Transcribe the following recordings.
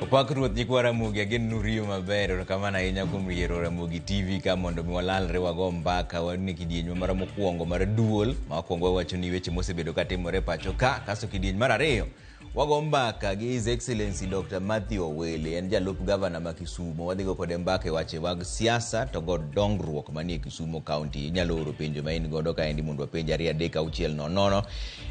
Opak Ruoth nyikwa Ramogi ageno ni uriyo maber. Erokamano ahinya kuom yiero Ramogi TV ka mondo mi walalre wago mbaka wane kidieny mara mokwongo mar duol ma wakwongo wawacho ni weche mosebedo ka timore e pacho ka kasto kidieny mar ariyo wago mbaka gi His Excellency Dr. Matthew Owele en jalup gavana ma Kisumo wadhigo kode mbaka e weche mag siasa to kod dongruok manie Kisumo County. Inyalo oro penjo ma in godo kaendi mondo wapenj 2 3 6 0 0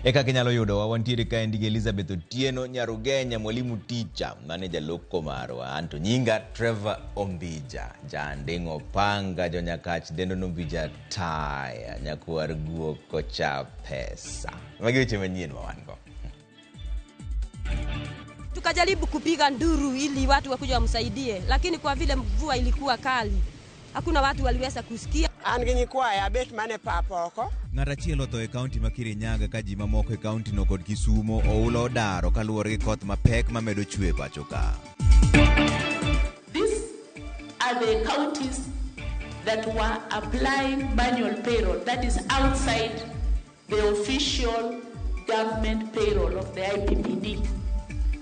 e kaka inyalo yudowa. Wantiere kaendi gi Elizabeth Otieno Nyarugenya, mwalimu ticha mane jaloko marwa. Anto nyinga Trevor Ombija, janding'o panga jonyakach dendo nombija taya nyakwar guok kocha pesa. Magi weche manyien ma wan go. Tukajaribu kupiga nduru ili watu wakuja wamsaidie, lakini kwa vile mvua ilikuwa kali, hakuna watu waliweza kusikia. An gi nyikwaya abet mana e pap oko. Ng'at achiel otho e kaunti ma Kirinyaga ka ji mamoko e kaunti no kod Kisumo oula odaro kaluwore gi koth mapek mamedo chwe e pacho ka. These are the counties that were applying manual payroll, that is outside the official government payroll of the IPPD.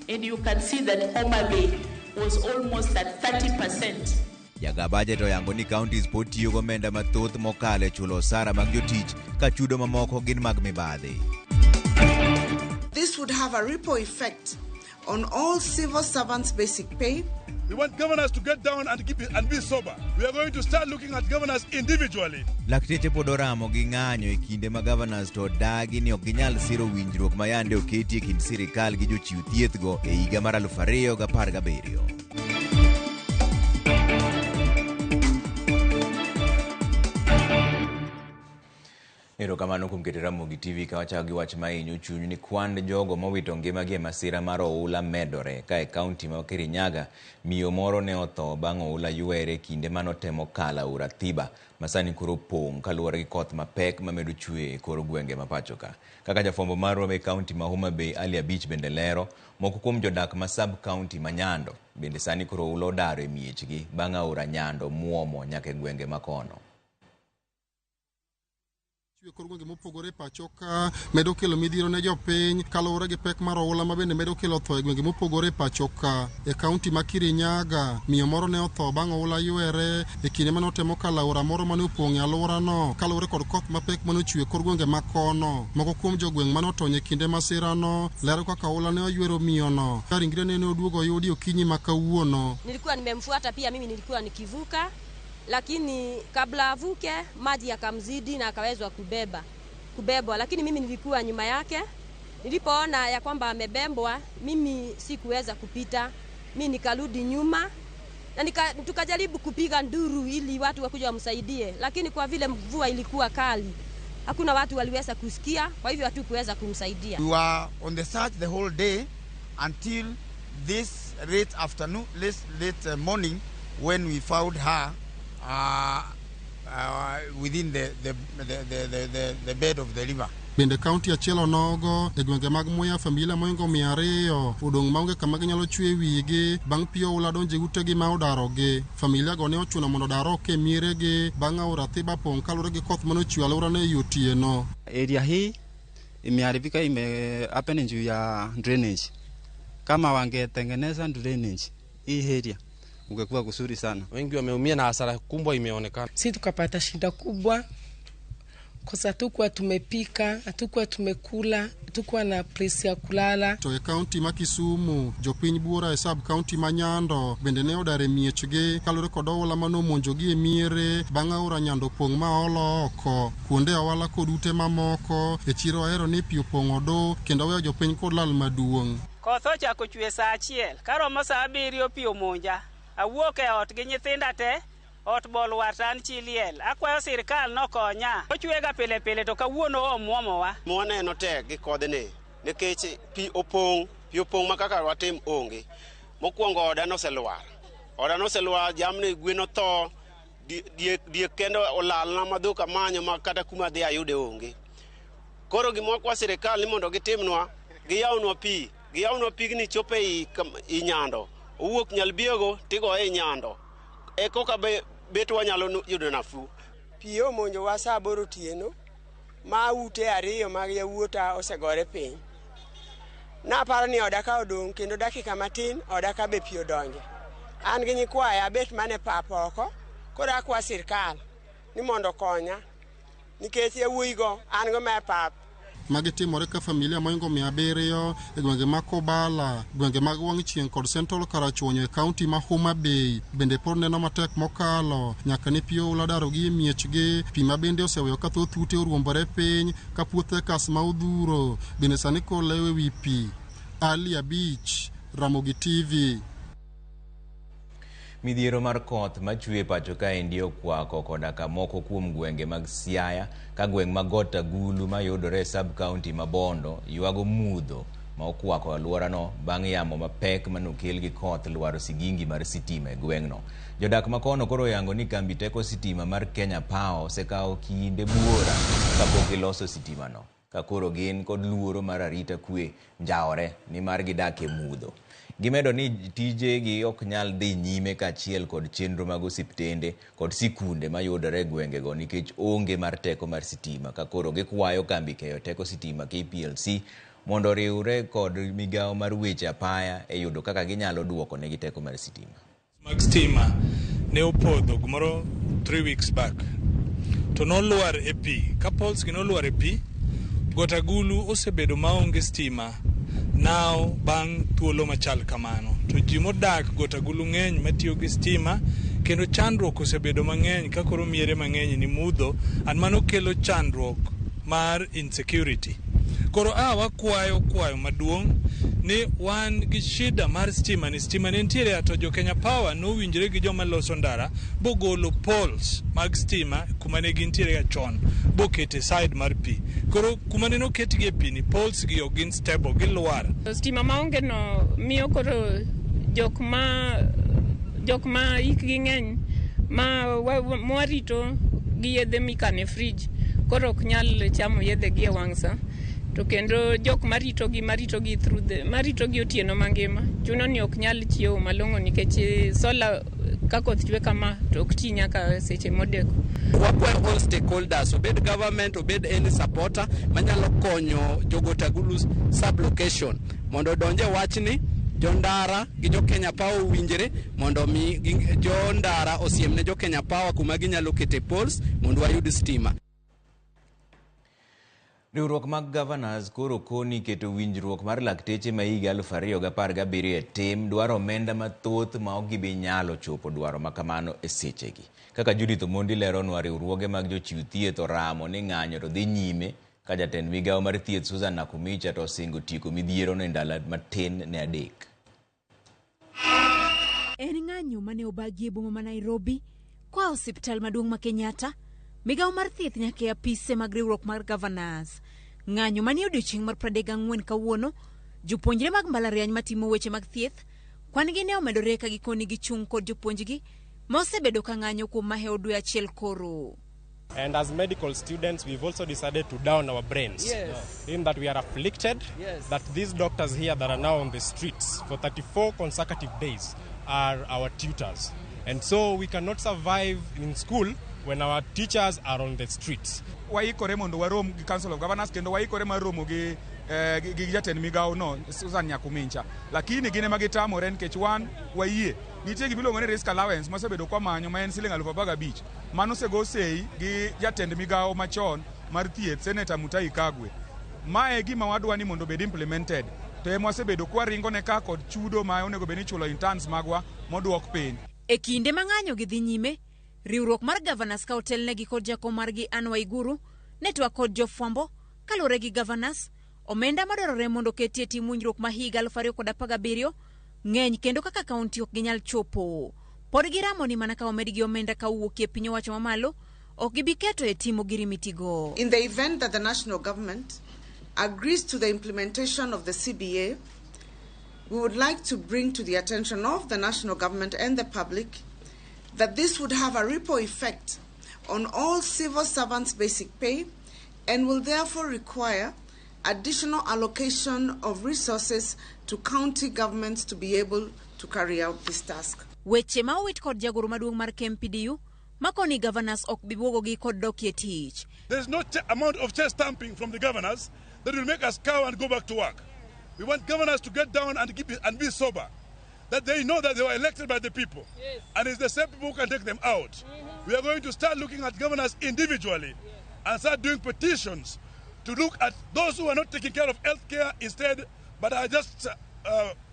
And you can see that Homa Bay was almost at 30%. Jaga bajet oyango ni counties pod tiyo gomenda mathoth mokalo e chulo osara mag jotich ka chudo mamoko gin mag mibadhi. This would have a ripple effect on all civil servants' basic pay. We want governors to get down and keep it and be sober. We are going to start looking at governors individually. Lakteche pod oramo gi ng'anyo e kinde ma governors to dagi ni ok ginyal siro winjruok ma yande oketi e kind sirikal gi jochiw thiethgo e higa mar 2017. Erokamano kuom keto Ramogi TV ka wachako gi wach ma hinyo chuny ni kwand jogo mowito ngimagi e masira mar oula medore ka e kaunti ma Kirinyaga miyo moro ne otho bang' oula ywere e kinde manotemo kalo aora Thiba ma sani koro pong' kaluwore gi koth mapek mamedo chwe e kor gwenge ma pacho ka. Kaka jafwambo marwa e kaunti ma Homa Bay Ali Abich bende lero, moko kuom jodak ma sub kaunti ma Nyando bende sani koro oula odaro e miechgi bang' aora Nyando muomo nyaka e gwenge ma kono. Chwe kor gwenge mopogore e pacho ka medo kelo midhiero ne jopiny kaluwore gi pek mar oula ma bende medo kelo tho e gwenge mopogore e pacho ka. E kaunti ma Kirinyaga, miyo moro ne otho bang' oula ywere e kinde mane otemo kalo aora moro mane opong' e alworano kaluwore kod koth mapek mane ochwe e kor gwenge ma kono. Moko kuom jogweng' mane otony e kinde masirano lero kaka oula ne oywero miyono ka ringrene ne oduogo oyudi okinyi ma kawuono. Nilikuwa nimemfuata pia mimi nilikuwa nikivuka, lakini kabla avuke maji yakamzidi na akawezwa kubebwa, lakini mimi nilikuwa nyuma yake. Nilipoona ya kwamba amebebwa, mimi sikuweza kupita, mimi nikarudi nyuma na tukajaribu kupiga nduru ili watu wakuja wamsaidie, lakini kwa vile mvua ilikuwa kali hakuna watu waliweza kusikia, kwa hivyo hatukuweza kumsaidia. We were on the search the whole day until this late afternoon, this late morning when we found her within the bed of the river. Bende kaunti achiel onogo e gwenge mag Mwea, familia moingo 200 odong' maonge kama ginyalo chwe wigi bang' pi oula donjo e utegi ma odarogi. Familia go ne ochuno mondo odar oko e mieregi bang' aora Thiba pong' kaluwore gi koth mane ochwe alworano ei otieno. Area hii imeharibika, ime happen juu ya drainage. Kama wangetengeneza drainage hii area ungekuwa kuzuri sana. Wengi wameumia na hasara kubwa imeonekana. Sisi tukapata shida kubwa kwa sababu hatukuwa tumepika, hatukuwa tumekula, hatukuwa na place ya kulala. To e kaunti ma Kisumu, jopiny buora e sub kaunti ma Nyando bende ne odar e miechgi kaluwore kod oula mane omonjogi e miere bang' aora Nyando pong' ma olo oko. Kuonde ohala kod ute mamoko e chiro ahero ni pi opong'o do kendo oweyo jopiny kod lal maduong'. Koth ochako chwe saa 1, karomo saa 7 pi omonja. Awuok e ot gi nyithinda te, ot bolwar to an chi liel. Akwayo sirikal nokonya. Ochwega pile pile to kawuono omuomowa. Mwaneno tek gi kodhni nikech pi opong' ma kaka watim onge. Mokwongo oda noselwar. Oda noselwar, jamni gwen otho, diek kendo olalna ma dhok amanyo ma kata kuma adhi ayude onge. Koro gima wakwa sirikal ni mondo gitimnwa, giyawnwa pi, giyawnwa pigni chope i Nyando. Owuok Nyalbiego tigoye i Nyando. E koka bet wanyalo yudo nafuu. Pi omonjowa saa 8 otieno ma ute 2 mag yawuota osegore piny. Naparo ni oda ka odong' kendo dakika matin oda ka be pi odonje. An gi nyikwaya abet mana e pap oko, koro akwa sirkal ni mondo okonya nikech yawuoyigo an go ma e pap. Magi timore ka familia mohingo 700 e gwenge mag Kobala, gwenge mag wang' chieng' kod Central Karachuonyo e kaunti ma Homa Bay bende pod neno matek mokalo nyaka ne pi oula darogi e miechgi. Pi ma bende oseweyo ka thoth ute oruombore piny ka puothe kas ma odhuro bende sani koro lewo e wi pi. Ali Abich, Ramogi TV. Midhiero mar koth machwe pacho kaendi okwako koda ka moko kuom gwenge mag Siaya ka gweng' ma Got Agulu mayudore e sub-county ma Bondo ywago mudho ma okwako alworano bang' yamo mapek manokel gi koth lwaro sigingi mar sitima e gweng'no. Jodak ma kono koro oyango ni kambi teko sitima mar Kenya Power osekawo kinde buora kapok giloso sitimano ka koro gin kod luoro mar arita kwe njawore nimar gidak e mudho. Gimedo ni tijegi ok nyal dhi nyime kaachiel kod chenro mag osiptende kod sikunde mayudore e gwengego nikech onge mar teko mar sitima ka koro gikwayo kambi keyo teko sitima KPLC mondo oriwre kod migawo mar weche apaya e yudo kaka ginyalo duoko negi teko mar sitima. Mag stima ne opodho gimoro 3 weeks back to nolwar e pi ka poles gi nolwar e pi. Got Agulu osebedo maonge stima now bang' thuolo machal kamano to ji modak Got Agulu ng'eny matiyo gi stima kendo chandruok osebedo mang'eny ka koro miere mang'eny ni mudho and mano kelo chandruok mar insecurity. Koro a wakwayo kwayo maduong' ni wan gi shida mar stima ni stima ne nitiere to jo Kenya Power nowinjore gi joma loso ndara bogolo poles mag stima kuma ne gintiere ga chon bokete side mar pi. Koro kuma ne noketgi e pi ni poles gi ok gin stable, gilwar. Stima maonge no miyo koro jok ma hikgi ng'eny ma mwarito gi yedhe mikano e fridge koro ok nyal chamo yedhe gi e wang' sa. To kendo jok maritogi through the maritogi otieno mangima chuno ni ok nyal chiewo malong'o nikech sola ka koth chwe kama to ok ti nyaka seche modeko. Wakwayo all stakeholders, obed government, obed any supporter manyalo konyo jo Got Agulu sub-location mondo odonje wachni. Jo ndara gi jo Kenya Power owinjre mondo mi jo ndara osiem ne jo Kenya Power kuma ginyalo kete poles mondo wayud stima. Riwruok mag governors koro koni keto winjruok mar lakteche ma higa 2017 e tim dwaro omenda mathoth ma ok gibi nyalo chopo dwaro ma kamano e sechegi. Kaka Judith Omondi leronwa, riwruoge mag jochiw thieth oramo ni ng'anyo to dhi nyime ka jatend migawo mar thieth Susan Nakhumicha to osingo tieko midhierono e ndalo matin ne 3. En ng'anyo mane obagi e boma ma Nairobi kwa osiptal maduong' ma Kenyatta, migawo mar thieth nyaka e apise mag riwruok mar governors. Ng'anyo manie odiochieng' mar 34 kawuono, jopuonjre mag mbalariany matimo weche mag thieth kwan gi ne omedore ka gikoni gichung' kod jopuonjgi ma osebedo ka ng'anyo kuom mahewo dwe achiel koro. And as medical students, we've also decided to down our brains. Yes. In that we are afflicted, yes, that these doctors here that are now on the streets for 34 consecutive days are our tutors. And so we cannot survive in school when our teachers are on the streets. Waikore mondo warom gi Council of Governors kendo waikore mar romo gi jatend migawo no Susan Nakhumicha. Lakini gin ema gitamore nikech wan wayie. Nitie gima iluongo ni risk allowance mosebedo kwa manyo ma en siling 15,000. Mano osego sei gi jatend migawo machon mar thieth Senator Mutahi Kagwe. Mae gima wadwa ni mondo obed implemented. To ema wasebedo kwa ringone ka kod chudo ma onego bed ni ichulo interns magwa moduok piny. E kinde ma ng'anyo gi dhi nyime, riwruok mar governors ka otelnegi kod jakom margi Anne Waiguru ne twak kod jofwambo kaluwore gi governors, omenda madwarore mondo oketie tim winjruok ma higa 2017 ng'eny kendo kaka kaunti ok ginyal chopo. Pod giramo ni mana ka omedgi omenda ka owuok e piny owacho mamalo, ok gibi keto e timo girimitigo. In the event that the national government agrees to the implementation of the CBA, we would like to bring to the attention of the national government and the public that this would have a ripple effect on all civil servants' basic pay and will therefore require additional allocation of resources to county governments to be able to carry out this task. Weche ma owit kod jagoro maduong' mar KMPDU makoni governors ok bi buogogi kod dokie tich. There is no amount of chest stamping from the governors that will make us cow and go back to work. We want governors to get down and and be sober. That they know that they were elected by the people. Yes. And it's the same people who can take them out. We are going to start looking at governors individually and start doing petitions to look at those who are not taking care of health care instead, but are just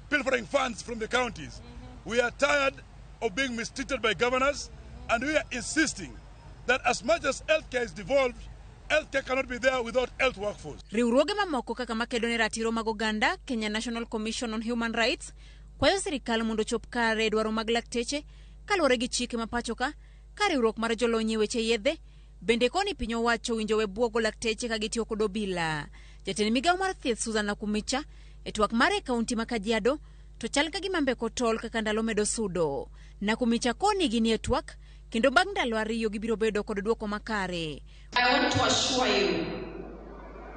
pilfering funds from the counties. We are tired of being mistreated by governors, and we are insisting that as much as healthcare is devolved, healthcare cannot be there without health workforce. Riwruoge mamoko kaka makedo ne ratiro mag oganda, Kenya National Commission on Human Rights, kwayo sirikal mondo ochop kare e dwaro mag lakteche kaluwore gi chike ma pacho ka, ka riwruok mar jolony e weche yedhe bende koni piny owacho owinjo we buogo lakteche ka gitiyo kod obila. Jatend migawo mar thieth Susan Nakhumicha e twak mare e kaunti ma Kajiado to chal ka gima mbeko tol kaka ndalo medo sudo. Nakhumicha koni ginie twak kendo bang' ndalo 2 gibiro bedo kod dwoko makare. I want to assure you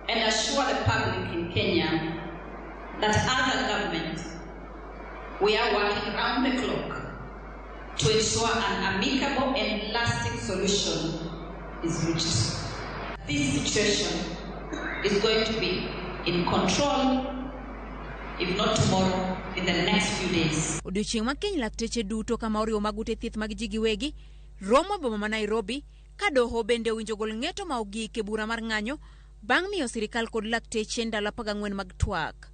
and assure the public in Kenya that as a government, we are working round the clock to ensure an amicable and lasting solution is reached. This situation is going to be in control, if not tomorrow, in the next few days. Odiochieng' ma kiny lakteche duto kama oriwo mag ute thieth mag ji giwegi romo e boma ma Nairobi ka doho bende owinjo gol ng'eto ma ogik e bura mar ng'anyo bang' miyo sirikal kod lakteche ndalo 14 mag twak.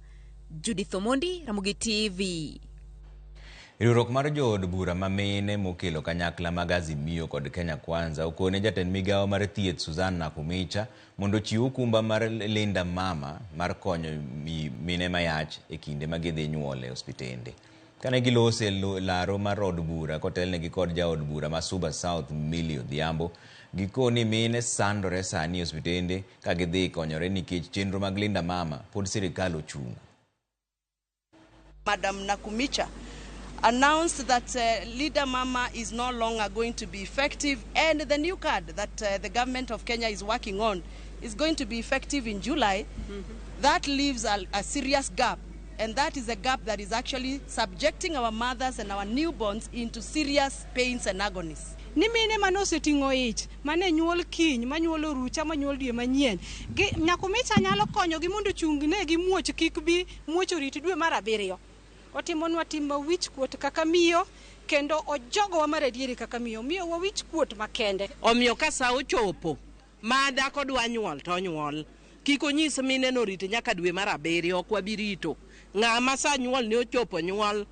Judith Omondi, Ramogi TV. Riwruok mar jood bura ma mine mokelo kanyakla mag Azimio kod Kenya Kwanza okone jatend migawo mar thieth Susan Nakhumicha mondo ochiw okumba mar Linda Mama mar konyo mine mayach e kinde ma gidhi nyuol e osiptende. Kane gilose laro mar od bura kotelnegi kod jaod bura ma Suba South Millie Odhiambo, gikoni mine sandore sani e osiptende ka gidhi konyore nikech chenro mag Linda Mama pod sirikal ochungo. Madam Nakhumicha announced that Linda Mama is no longer going to be effective, and the new card that the government of Kenya is working on is going to be effective in July. That leaves a serious gap, and that is a gap that is actually subjecting our mothers and our newborns into serious pains and agonies. Ni mine mane oseting'o ich, mane nyuol kiny, manyuol orucha, manyuol dwe manyien. Nakhumicha nyalo konyogi mondo ochungnegi muoch kik bi muoch orit dwe mar 7. Otimonwa tim ma wich kuot kaka miyo, kendo ojogowa mar adieri kaka miyo, miyowa wich kuot makende. Omiyo ka sa ochopo ma dhako dwa nyuol to onyuol. Kik onyis mine no rit nyaka dwe mar 7, ok wabi rito. Ng'ama sa nyuol ne ochopo nyuol.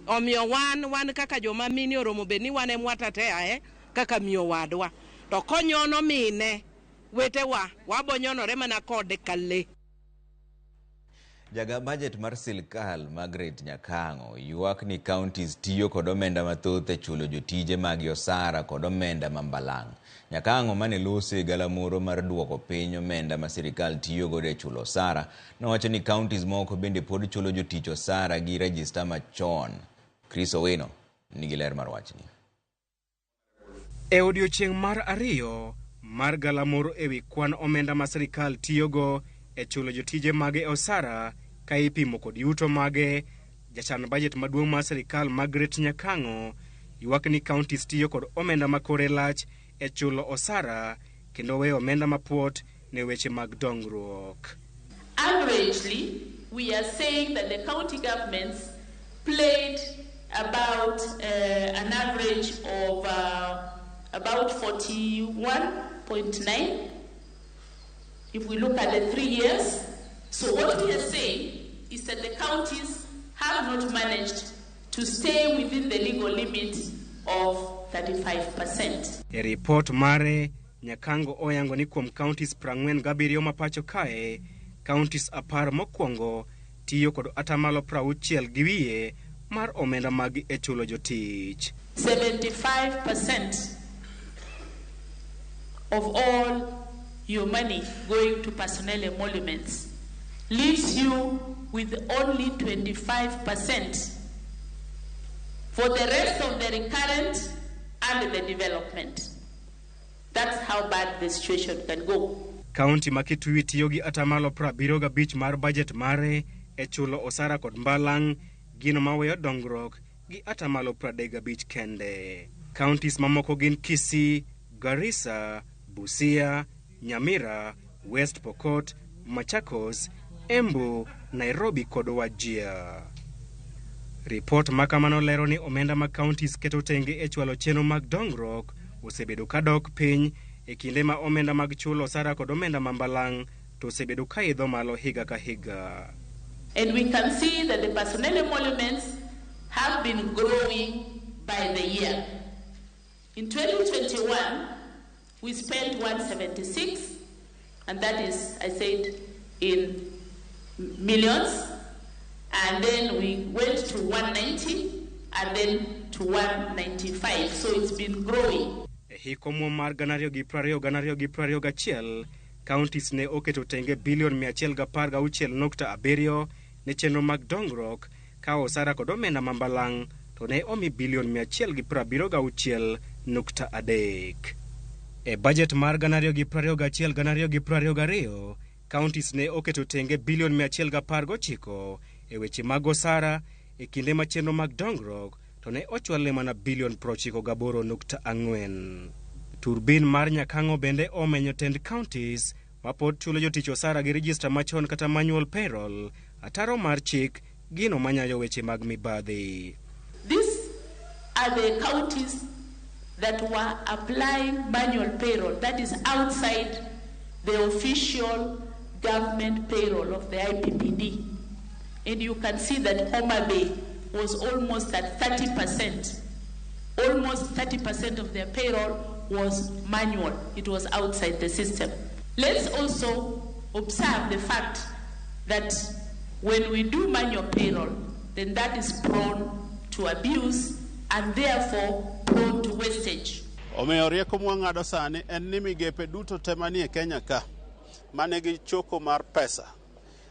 Omiyo wan kaka joma mine oromo bed ni wan emwatatea kaka miyo wadwa. To konyono mine wetewa, wabonyonore mana kode ka le. Jaga budget mar sirkal Margaret Nyakang'o ywak ni counties tiyo kod omenda mathoth e chulo jotije mag osara kod omenda ma mbalang'. Nyakang'o mane loso e galamoro mar duoko piny omenda ma sirkal tiyo godo e chulo osara nowacho ni counties moko bende pod chulo jotich osara gi rejista machon. Chris Owino nigi ler mar wachni. E odiochieng' mar 2 mar galamoro ewi kwan omenda ma sirkal tiyogo e chulo jotije mage osara ka ipimo kod yuto mage, jachan budget maduong' mar sirkal Margaret Nyakang'o ywak ni counties tiyo kod omenda ma kore lach e chulo osara kendo weyo omenda mapuot ne weche mag dongruok. Averagely, we are saying that the county governments played about an average of about 41.9 if we look at the 3 years. So what we are saying is that the counties have not managed to stay within the legal limit of 35%. E report mare, Nyakango oyango ni kuom counties 47 ma pacho kae, counties 10 mokwongo tiyo kod atamalo 60.5 mar omenda mag e chulo jotich. 75% of all your money going to personnel emoluments leaves you with only 25% for the rest of the recurrent and the development. That's how bad the situation can go. County ma Kitui tiyo gi atamalo 75 mar budget mare e chulo osara kod mbalang', gino maweyo dongruok gi atamalo 35 kende. Counties mamoko gin Kisii, Garissa, Busia, Nyamira, West Pokot, Machakos, Embu, Nairobi kod Wajir. Ripot ma kamano lero ni omenda ma counties keto tenge e chwalo chenro mag dongruok osebedo ka dok piny e kinde ma omenda mag chulo osara kod omenda ma mbalang' to osebedo ka idho malo higa ka higa. And we can see that the personnel emoluments have been growing by the year. In 2021, we spent 176, and that is, I said, in millions. And then we went to 190, and then to 195. So it's been growing. E hik omuom mar 2020 2021, counties ne oketo tenge bilion 116.7 ne chenro mag dongruok ka osara kod omenda ma mbalang' to ne omi bilion 176.3. E bajet mar 2021 2022, counties ne oketo tenge bilion 119 e weche mag osara e kinde ma chenro mag dongruok to ne ochwalne mana bilion 98.4. Turbin mar Nyakang'o bende omenyo tend counties ma pod chulo jotich osara gi rejista machon kata manual payroll, ataro mar chik, gino manyayo weche mag mibadhi. These are the counties that were applying manual payroll, that is outside the official government payroll of the IPPD. And you can see that Homa Bay was almost at 30%. Almost 30% of their payroll was manual. It was outside the system. Let's also observe the fact that when we do manual payroll, then that is prone to abuse and therefore prone to wastage. Omiyo rieko mwang'ado sani en ni migepe duto te manie Kenya ka manigi choko mar pesa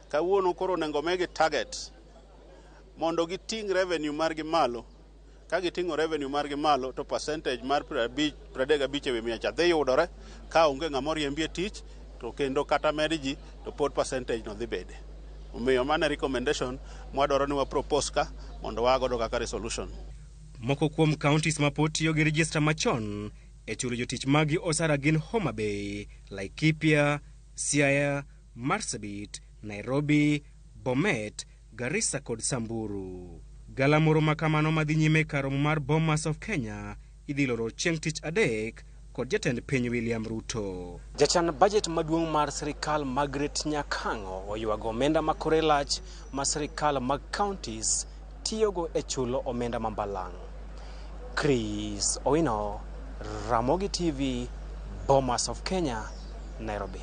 kawuono koro onego migi target mondo giting' revenue margi malo. Ka giting'o revenue margi malo to percentage mar 35 ewi mia cha dhi yudore ka onge ng'ama oriembi e tich to kendo kata med ji to pod percentage no dhi bede. Omiyo mano e recommendation mwadwaro ni wa propose ka mondo wagodo kaka resolution. Moko kuom counties ma pod tiyo gi rejista machon e chulo jotich maggi osara gin Homa Bay, Laikipia, Siaya, Marsabit, Nairobi, Bomet, Garissa kod Samburu. Galamoro ma kamano madhi nyime kar romo mar Bomas of Kenya idhi loro chieng' tich adek kod jatend piny William Ruto. Jachan bajet maduong' mar sirikal Margaret Nyakang'o oywago omenda ma kore lach ma sirikal mag counties tiyogo e chulo omenda ma mbalang'. Chris Owino, Ramogi TV, Bomas of Kenya, Nairobi.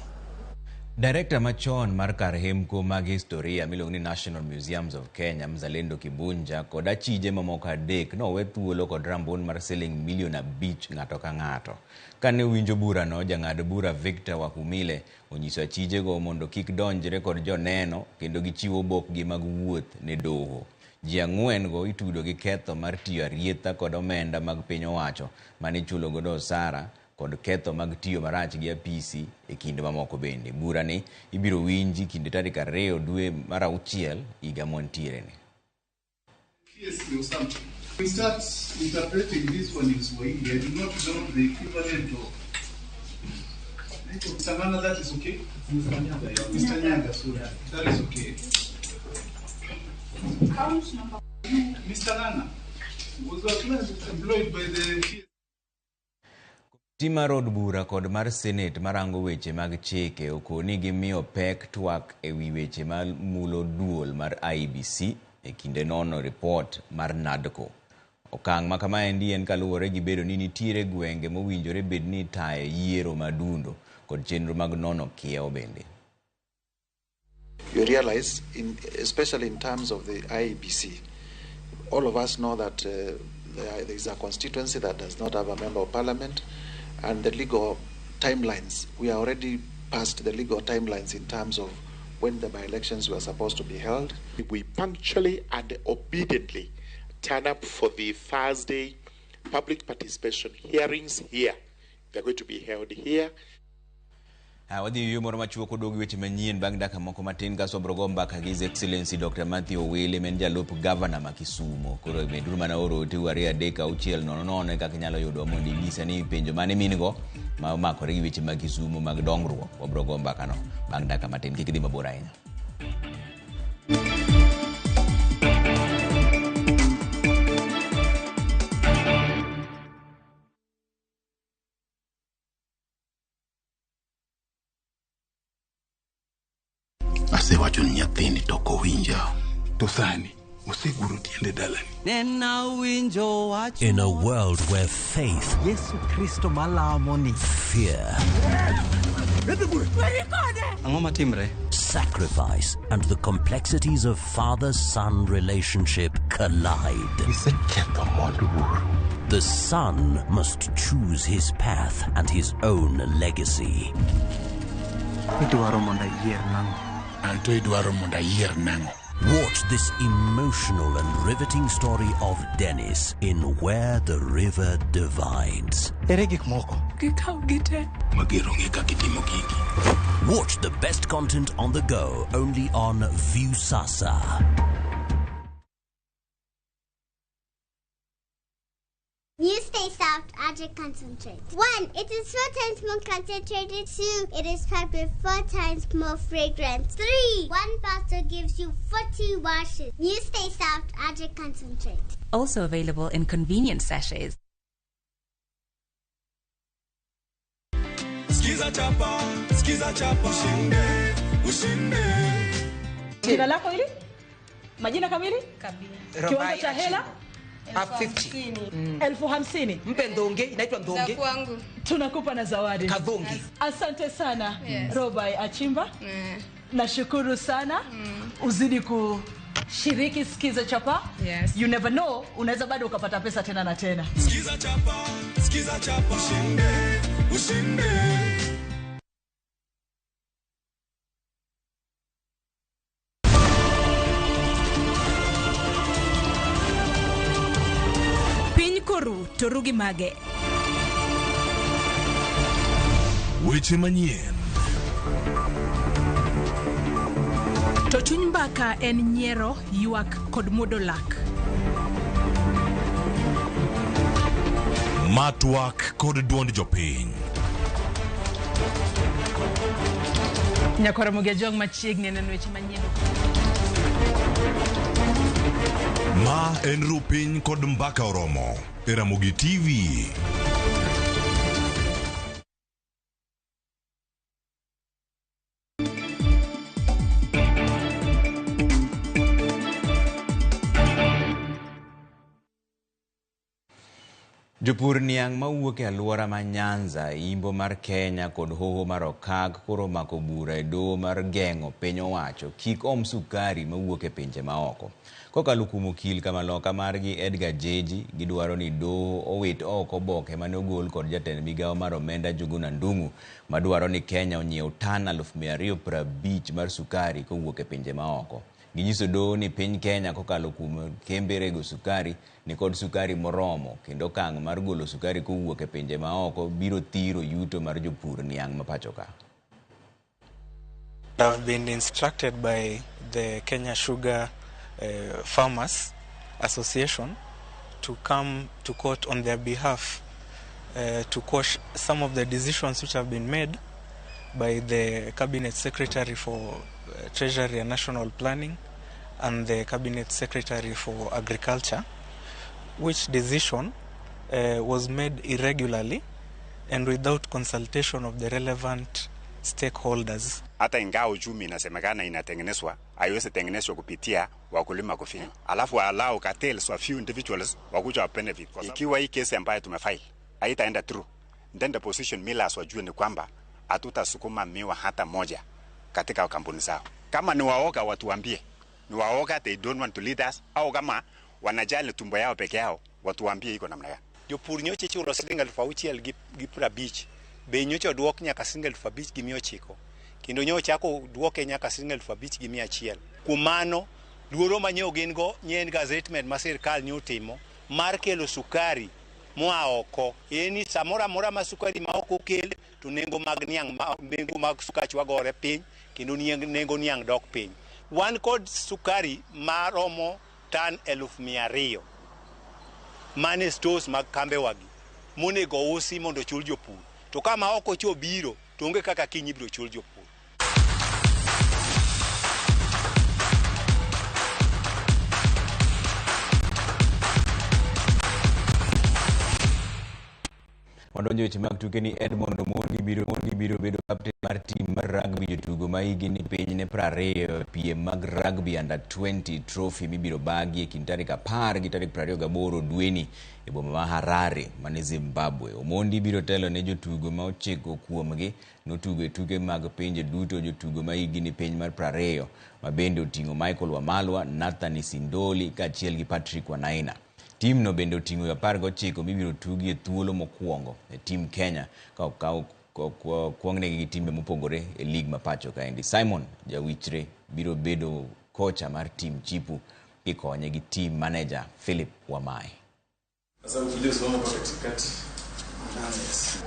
Direkta machon mar kar hemko mag historia miluongo ni National Museums of Kenya, Mzalendo Kibunja, kod achije mamoko 3 nowe thuolo kod rambun mar siling milion 5 ng'ato ka ng'ato. Kane owinjo burano, jang'ad bura Victor Wakumile onyiso achijego mondo kik donjre kod joneno kendo gichiw obokgi mag wuoth ne doho. Ji 4 go itudo gi ketho mar tiyo arietha kod omenda mag piny owacho mane ichulo godo osara kod ketho mag tiyo marach gi apisi e kinde mamoko bende. Burani ibiro winji kinde tarik 2 dwe mar 6 higa mwantiere ni. We start interpreting this one in Swahili. I do not know the equivalent of Mr. Ngana, that is okay? Mr. Nyaga, sorry. That is okay. Count number. Mr. Ngana was your client employed by the Komiti mar od bura kod mar Senate marango weche mag chike okoni gimiyo pek twak e wi weche mamulo duol mar IEBC e kinde nono ripot mar NADCO. Okang' ma kamaendi en kaluwore gi bedo ni nitiere gwenge mowinjore bed ni itaye yiero madundo kod chenro mag nono kiewo bende. You realize, especially in terms of the IEBC, all of us know that there is a constituency that does not have a member of parliament, and the legal timelines, we are already past the legal timelines in terms of when the by-elections were supposed to be held. We punctually and obediently turn up for the Thursday public participation hearings here. They're going to be held here. Wadhi yueyo moro machuok odog weche manyien bang' dakika moko matin kasto wabiro go mbaka gi His Excellency Dr. Matthew Owili ma en jalup gavana ma Kisumu. Koro meduru mana oro ote 2 3 6 0 0 e kaka inyalo yudwa mondo inyisa ni penjo mane min go ma omakore gi weche mag Kisumu mag dongruok. Wabiro go mbaka no bang' dakika matin, kik idhi mabor ahinya. Asewacho ni nyathini to ok owinja. To sani oseguro tiende dalani. Nena winjo wach. In a world where faith, Yesu Kristo malamo ni fear, Ang'o matimre? sacrifice, and the complexities of father-son relationship collide. Iseketho mwandu wuoro. The son must choose his path and his own legacy. Idwaro mondo ayier nang'o? Anto idwaro mondo ayier nang'o? Watch this emotional and riveting story of Dennis in Where the River Divides. Ere gik moko? Gikaw gite. Mager onge kaka itimo gigi. Watch the best content on the go only on Viusasa. New Stay Soft Object Concentrate. 1, it is 4 times more concentrated. 2, it is packed with 4 times more fragrance. 3, 1 bottle gives you 40 washes. New Stay Soft Object Concentrate. Also available in convenient sachets. Skiza chapa, skiza chapa, ushinde, ushinde. Jina lako hili? Majina kamili? Kiwango cha hela? Up 50. 50,000. Mpe ndonge, inaitwa ndonge. Tunakupa na zawadi. Kadhongi. Asante sana. Yes. Robai Achimba. Nashukuru sana. Uzidi kushiriki Skiza Chapa. Yes. You never know, unaweza bado ukapata pesa tena na tena. Skiza chapa, skiza chapa, ushinde, ushinde. Piny koru to ru gi mage. Weche manyien. To chuny mbaka en nyiero, ywak kod muodo lak. Matwak kod duond jopiny. Nyakwar Ramogi Ajwang' machiegni neno weche manyien. Ma en Rupiny kod Mbaka Oromo e Ramogi TV. Jopur niang' mawuok e alwora ma Nyanza, Imbo mar Kenya kod Hoho mar Okak koro omako bura e doho mar geng'o piny owacho kik om sukari mawuok e pinje maoko. Kokalo kuom okil kamaloka margi Edgar Jeji, gidwaro ni doho owit oko oboke mane ogol kod jatend migawo mar omenda Njuguna Ndung'u madwaro ni Kenya onyiew tan 250,000 mar sukari kowuok e pinje maoko. Ginyiso doho ni piny Kenya kokalo kuom kembe rego sukari nikod sukari moromo kendo okang' mar golo sukari kowuok e pinje maoko biro thiro yuto mar jopur niang' ma pacho ka. I've been instructed by the Kenya Sugar Farmers Association to come to court on their behalf to quash some of the decisions which have been made by the Cabinet Secretary for Treasury and National Planning and the Cabinet Secretary for Agriculture, which decision was made irregularly and without consultation of the relevant stakeholders. Hata ingawa uchumi inasemekana inatengenezwa, haiwezi tengenezwa kupitia wakulima kufinywa. Alafu allow cartels wa few individuals wakuja wa benefit. Ikiwa hii kesi ambayo tumefile haitaenda through, then the position millers wajue ni kwamba hatutasukuma miwa hata moja katika kampuni zao. Kama ni waoga watuambie, ni waoga, they don't want to lead us, au kama wanajali tumbo yao peke yao watuambie iko namna gani. Jopur nyocha ichulo siling 6,050, bei nyocha oduok nyaka siling 5,900, kendo nyocha oduoke nyaka siling 5,100. Kuom mano, luoro ma nyo gin go nye en gazettement ma sirkal nyo timo mar kelo sukari moa oko. En ni samoro amora ma sukari ma oko okel to nengo mag niang' nengo mag sukach wagore piny kendo nengo niang' dok piny. Wan kod sukari maromo tan 200,000 mane stores mag kambewagi monego usi mondo ochul jopur. To kama oko cho biro to onge kaka kiny ibiro chul jopur. Wadonjo weche mag tuke ni Edmond Omondi biro bedo kapten mar tim mar rugby jotugo ma higi ni piny ne 20 piem mag rugby under 20 trophy mibiro bagi e kind tarik 10 gi tarik 28 dweni e boma ma Harare mane Zimbabwe. Omondi biro telo ne jotugo ma 9 kuomgi notugo e tuke mag pinje duto jotugo ma higi ni piny mar 20 ma bende oting'o Michael Wamalwa, Nathan Isindoli kaachiel gi Patrick Wanaina. Tim no bende oting'o 19 mibiro tugi e thuolo mokwongo e tim Kenya ka okaw kuongnegi gi timbe mopogore e lig ma pacho kaendi. Simon Jawichre biro bedo kocha mar tim Chipu kikonye gi team manager Philip Wamai. Sasa ukija usimame kwa katikati. Yes.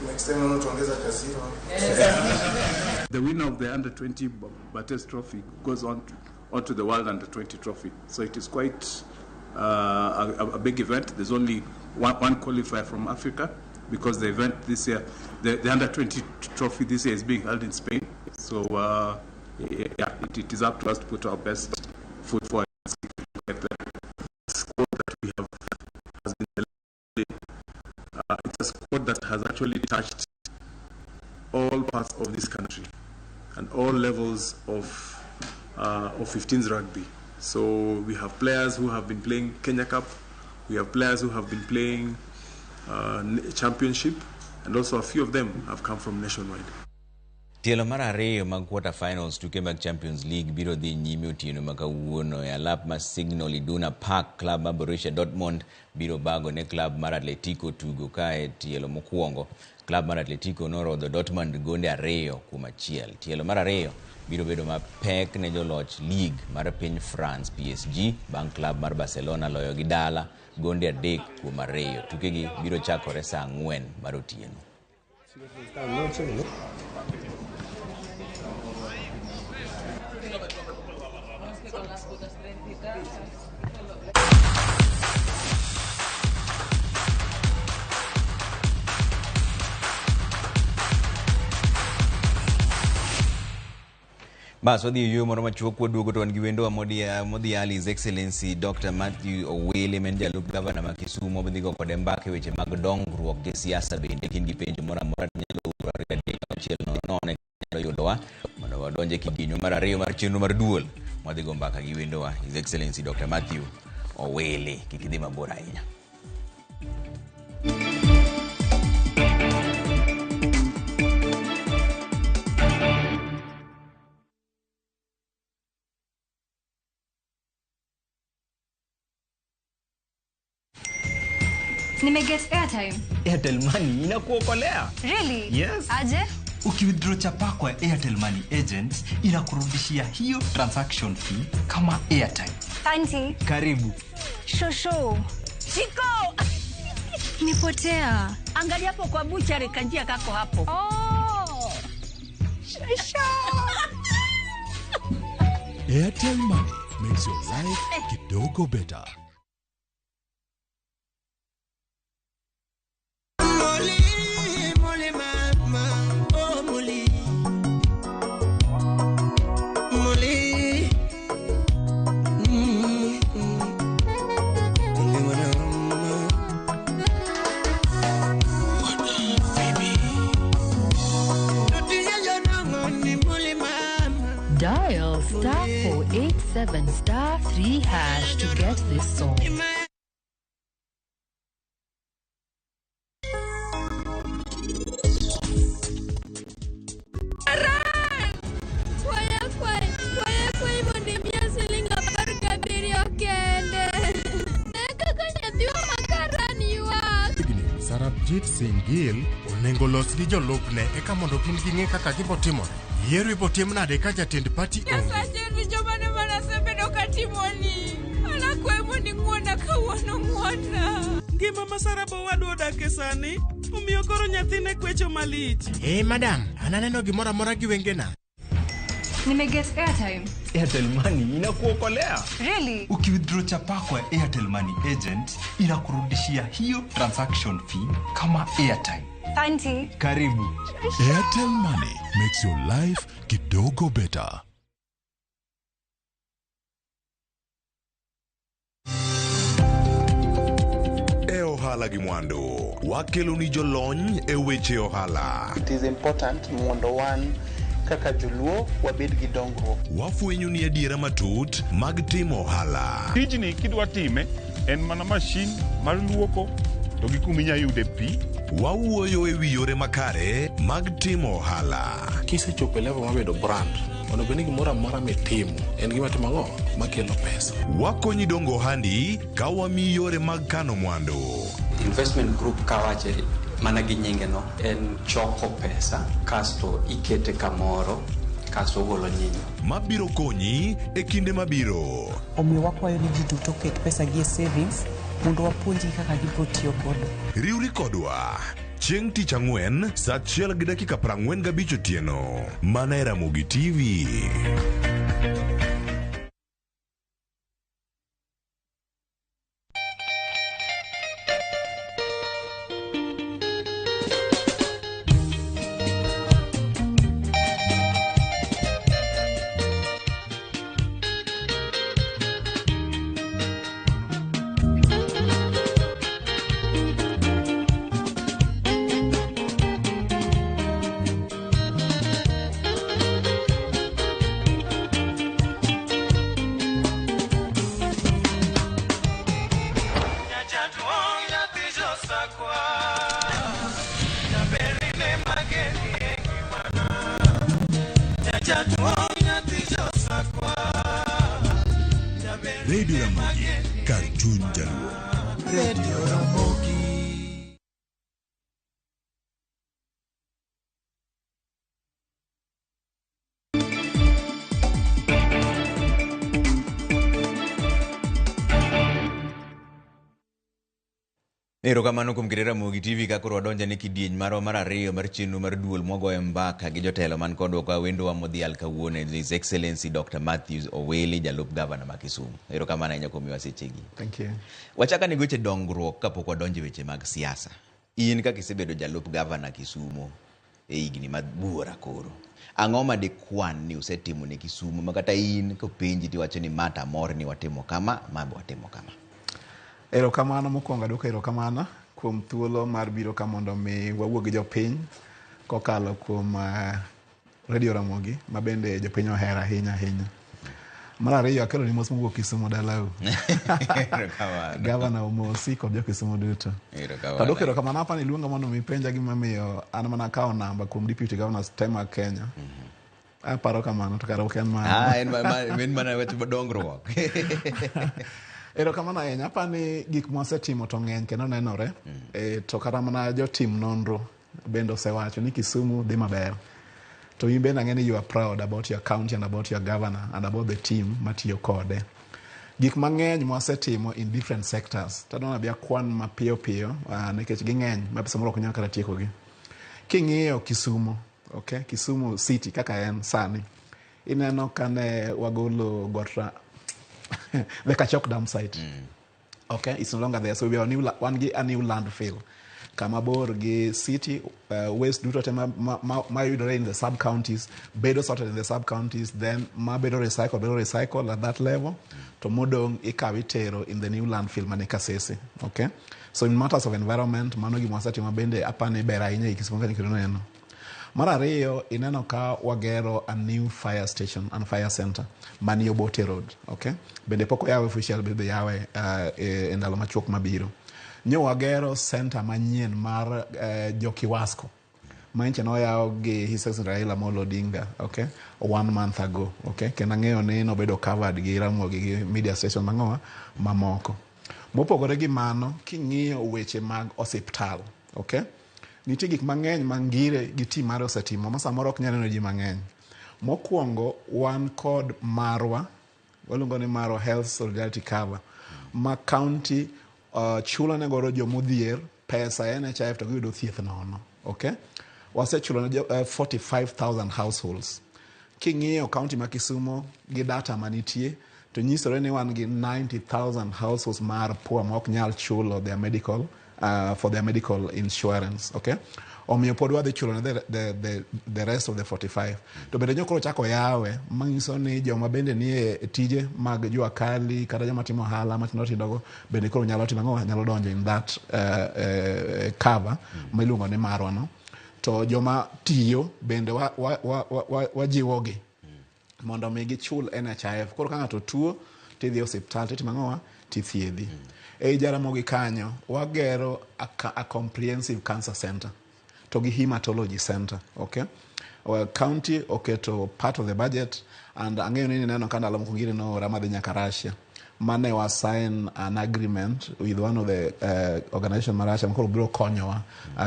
Next time naona tuongeza kaziro. The winner of the under 20 Bates Trophy goes on to the World Under 20 Trophy. So it is quite a big event. There's only one qualifier from Africa because the event this year, the Under 20 Trophy this year is being held in Spain. So yeah, it is up to us to put our best foot forward and see if we get the squad that we have has been selected. It's a squad that has actually touched all parts of this country and all levels of 15s rugby. So we have players who have been playing Kenya Cup, we have players who have been playing Championship, and also a few of them have come from nationwide. Tielo mar ariyo mag quarter finals tuke mag Champions League biro dhi nyime otieno ma kawuono e alap mar Signal Iduna Park. Club mar Borussia Dortmund biro bago ne club mar Atletico tugo ka e tielo mokwongo. Club mar Atletico norodho Dortmund gonde 2-1. Tielo mar ariyo biro bedo mapek ne joloch league mar piny France PSG bang' club mar Barcelona loyo gi dala gonde 3-2. Tukegi biro chakore saa 4 mar otieno. Bas wadhi e yueyo moro machuok waduogo to wan gi wendowa modhial His Excellency Dr. Matthew Owili ma en jalup gavana ma Kisumu. Wabiro dhi go kode mbaka e weche mag dongruok gi siasa bende. Ka in gi penjo moro amora tinyalo oro 2 3 6 0 0 nyalo yudowa mondo wadonj e kidieny mar ariyo mar chenro mar duol. Wadhi go mbaka gi wendowa His Excellency Dr. Matthew Owili. Kik idhi mabor ahinya. Nimeget airtime. Airtel Money inakuokolea. Really? Yes. Aje? Ukiwithdraw chapa kwa Airtel Money agent inakurudishia hiyo transaction fee kama airtime. Auntie. Karibu. Shosho. Chiko. Nipotea. Angalia hapo kwa buchari kanjia kako hapo. Oh. Shosho. Airtel Money makes your life kidogo better. Dial *487*3# to get this song. Sarabjit Singh Gill onego los gi jolupne eka mondo gin ging'e kaka gibotimore. Yiero ibotim nade ka jatend party onge? Nyasache richo mane manasebedo katimoni. Anakwayi mondo ing'wona kawuono ng'wona. Ngima ma Sarabo wadwa odake sani omiyo koro nyathine kwecho malich. Madam, an aneno gimoro amora gi wengena. Nimeget airtime. Airtel Money inakuokolea. Really? Ukiwithdraw chapa kwa Airtel Money agent inakurudishia hiyo transaction fee kama airtime. Auntie. Karibu. Airtel Money makes your life kidogo better. E ohala gi mwandu. Wakelo ni jolony e weche ohala. It is important mondo wan kaka joluo wabed gi dongruok. Wafwenyo ni adiera matut mag timo ohala. Tijni kidwa time en mana mashin mar luoko to gi kuma inya yude pi. Wawuoyo e wi yore makare mag timo ohala. Kisechopo e level mar bedo brand, onego bed ni gimoro amora mitimo en gima timo ang'o makelo pesa. Wakonyi dongo ohandi ka wamiyi yore mag kano mwandu. Investment group kawache mana gi nyinge no en choko pesa kasto ikete kamoro kasto ogolo nyinyo. Mabiro konyi e kinde mabiro. Omiyo wakwayo ni ji duto oket pesa gi e savings mondo wapuonjgi kaka gibiro tiyo godo. Riwri kodwa chieng' tich ang'wen saa 1:45 otieno mana e Ramogi TV. Radio Ramogi, kar chuny jaluo. Radio Ramogi. Erokamano kuom kete Ramogi TV ka koro wadonjo ne kidieny marwa mar ariyo mar chenro mar duol mwagoyo mbaka gi jotelo man kodwa ka wendowa modhial kawuono His Excellency Dr. Matthews Owili, jalup gavana ma Kisumu. Erokamano ahinya kuom miwa sechegi. Thank you. Wachak ane gi weche dongruok kapok wadonjo e weche mag siasa. In kaka isebedo jalup gavana Kisumu e higni mabuora koro, ang'o ma dikwan ni usetimo ne Kisumu ma kata in kopenji tiwacho ni ma to amor ni watimo kama, ma be watimo kama? Erokamano mokwongo aduoko erokamano kuom thuolo mar biro ka mondo mi wawuo gi jopiny kokalo kuom Radio Ramogi ma bende jopiny ohero ahinya ahinya. Mar ariyo akelo ni mos mowuok Kisumu dalau. Erokamano. Gavana omosi kod jo Kisumu duto. Erokamano. To aduoko erokamano apa ni iluonga mondo mi ipenja gimomiyo an mana akawo namba kuom Deputy Governors te mag Kenya. Aparo kamano to kara ok en mano. Ah, en en mana wach dongruok. Erokamano ahinya. Apa ni gik mwasetimo to ng'eny kendo nenore. To kata mana jotim nonro bende osewacho ni Kisumu dhi maber. To in bende ang'e ni you are proud about your county and about your governor and about the team matiyo kode. Gik mang'eny mwasetimo in different sectors. Tadwa ni abi akwan mapiyo piyo nikech ging'eny ma samoro ok nyal kata tiekogi. King'iyo Kisumu, okay, Kisumu city kaka en sani, ineno kane wagolo got the Kachok dam site. Okay, it's no longer there. So we are new, wan gi a new landfill. Kama bor gi city, waste duto te ma yudore in the sub counties, bedo sorted in the sub counties, then ma bedo recycle, bedo recycle at that level, to modong' ikawo itero in the new landfill mane Kasese. Okay? So in matters of environment, mano gima wasetimo bende apani ber ahinya e Kisumu ka kendo neno. Mar ariyo, ineno ka wagero a new fire station and fire center mani Obote Road. Okay? Bende pok oyawe official, bende yawe e ndalo machuok mabiro. Nyo wagero center manyien mar jo Kiwasco. Manyicha noyaw gi His Excellency Raila Amolo Odinga, okay? 1 month ago, okay? Kendo ang'eyo ni nobedo covered gi Ramogi gi media station mang'owa mamoko. Mopogore gi mano, king'iyo weche mag osiptal, okay? Nitie gik mang'eny ma Ngire gi team mare osetimo ma samoro ok nyal neno ji mang'eny. Mokwongo, wan kod marwa, waluongo ni Marwa Health Solidarity Cover, ma county chulo ne godo jomodhier pesa e NHIF to giyudo thieth nono, okay? Wasechulo ne 45,000 households. King'iyo county ma Kisumu gi data manitie, to nyisore ni wan gi 90,000 households mar poor ma ok nyal chulo their medical for their medical insurance, okay? Omiyo pod wadhi chulo ne the rest of the 45. To bende nyokoro chako yawe manyiso ni joma bende nie tije mag jua kali kata joma timo ohala matindo tindo go bende koro nyalo timo ang'o, nyalo donjo in that cover miluongo ni marwa no. To joma tiyo bende wajiwogi mondo mi gichul NHIF. Koro ka ng'ato tuo tidhi e osiptal titimo ang'owa, tithiedhi. Ei Jaramogi kanyo wagero a comprehensive cancer center to gi hematology center, okay? Well, county oketo part of the budget, and ang'eyo ni nineno ka ndalo moko ngiri noora madhi nyaka Russia mane wa sign an agreement with one of the organization ma Russia makoro biro konyowa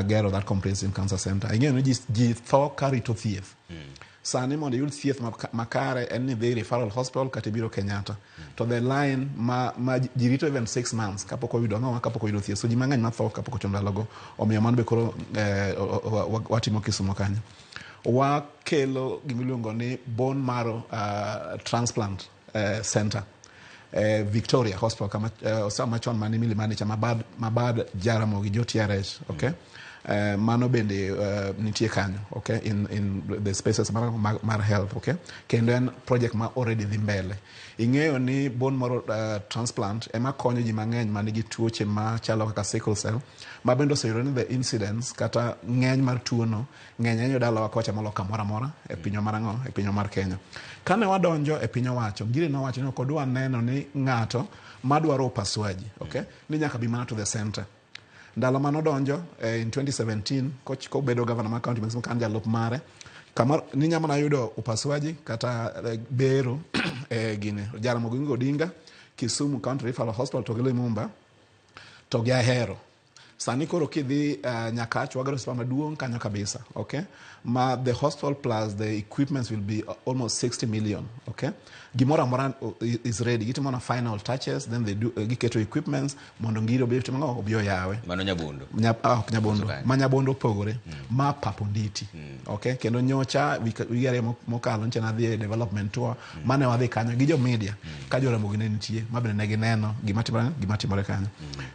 gero that comprehensive cancer center. Ing'eyo ni ji tho karito thieth. Sani mondo iyud thieth makare en ni dhi referral hospital kata ibiro Kenyatta. To the line ma ji rito even 6 months kapok oyudo ang'owa, kapok oyudo thieth. So ji mang'eny matho kapok ochopo ndalogo. Omiyo mano be koro watimo Kisumu kanyo. Wakelo gimiluongo ni bone marrow transplant center. Victoria Hospital kama osiptal machon mani Milimani cha mabad Jaramogi jo TRH, okay? Mano bende nitie kanyo, okay? In the spaces mar health, okay? Kendo en project ma already dhi mbele. Ing'eyo ni bone marrow transplant ema konyo ji mang'eny manigi tuoche machalo kaka sickle cell, ma bende oseyudore ni the incidence kata ng'eny mar tuono ng'eny ahinya dalawa kocha moloyo kamoro amora e pinywa mar ang'o, e pinywa mar Kenya. Kane wadonjo e piny owacho, Ngire nowacho ni ok odwa neno ni ng'ato madwaro upasuaji, okay? Ni nyaka bi mana to the center. Ndalo manodonjo in 2017 kobedo governor mar county ma Kisumu kan jalup mare kamar ninya mana yudo upasuaji kata bero gine Jaramogi Oginga Odinga, Kisumu County Referral Hospital to gi Lumumba to gi Ahero. Sani koro kidhi Nyakach wagero hospital maduong' kanyo kabisa, okay? Ma the hospital plus the equipments will be almost 60 million, okay? Gimoro amora is ready. Gitimo na final touches, then they do giketo equipments mondo ngiri obi timo ang'o, obi oyawe. Mano Nyabondo. Ok Nyabondo. Ma Nyabondo opogore. Ma Paponditi. Okay? Kendo nyocha wige ariyo mokalo nyocha nadhi e development tour mane wadhi kanyo gi jo media ka jo Ramogi ne nitie ma bende ne gineno gima timore kanyo.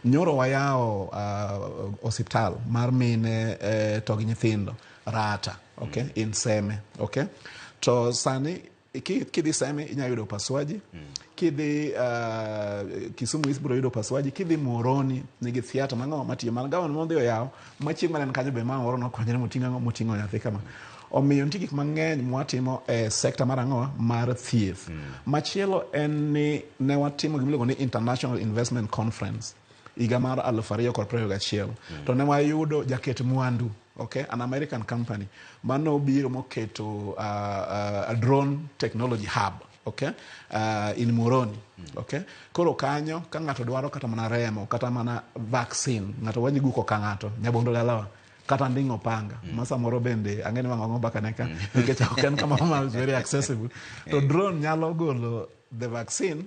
Nyoro wayawo osiptal mar mine to gi nyithindo Rata, okay? In Seme, okay? To sani kidhi Seme inyalo yudo upasuaji, kidhi Kisumu East biro yudo upasuaji, kidhi Muhoroni nigi theatre mang'o matiyo mana gavana modhi oyawo machieng' mane en kanyo be ma moro nokonyore moting'o ang'o, moting'o nyathi kama. Omiyo nitie gik mang'eny mwatimo e sekta mar ang'o, mar thieth. Machielo en ni ne watimo gimiluongo ni International Investment Conference higa mar 2021. To ne wayudo jaket mwandu, okay, an American company mano biro moketo a drone technology hub, okay, in Muhoroni, okay. Koro kanyo ka ng'ato dwaro kata mana remo kata mana vaccine, ng'ato wadhi guko ka ng'ato Nyabondo dalawa kata nding'o panga ma samoro bende ang'e ni wang'o mbaka ne ka nikech ok en kama ma is very accessible. To drone nyalo golo the vaccine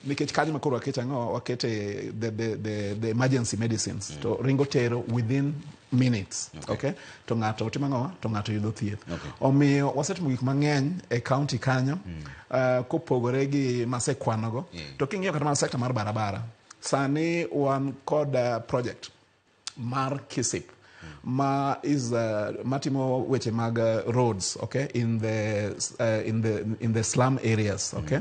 nikech kanyo ma koro wakete ang'o, wakete the emergency medicines to ringo tero within minutes, okay? To ng'ato timo ang'o, to ng'ato yudo thieth. Omiyo wasetimo gik mang'eny e county kanyo kopogore gi masekwanogo. To king'iyo kata mana sector mar barabara, sani wan kod project mar KISIP ma is matimo weche mag roads, okay, in the slum areas, okay,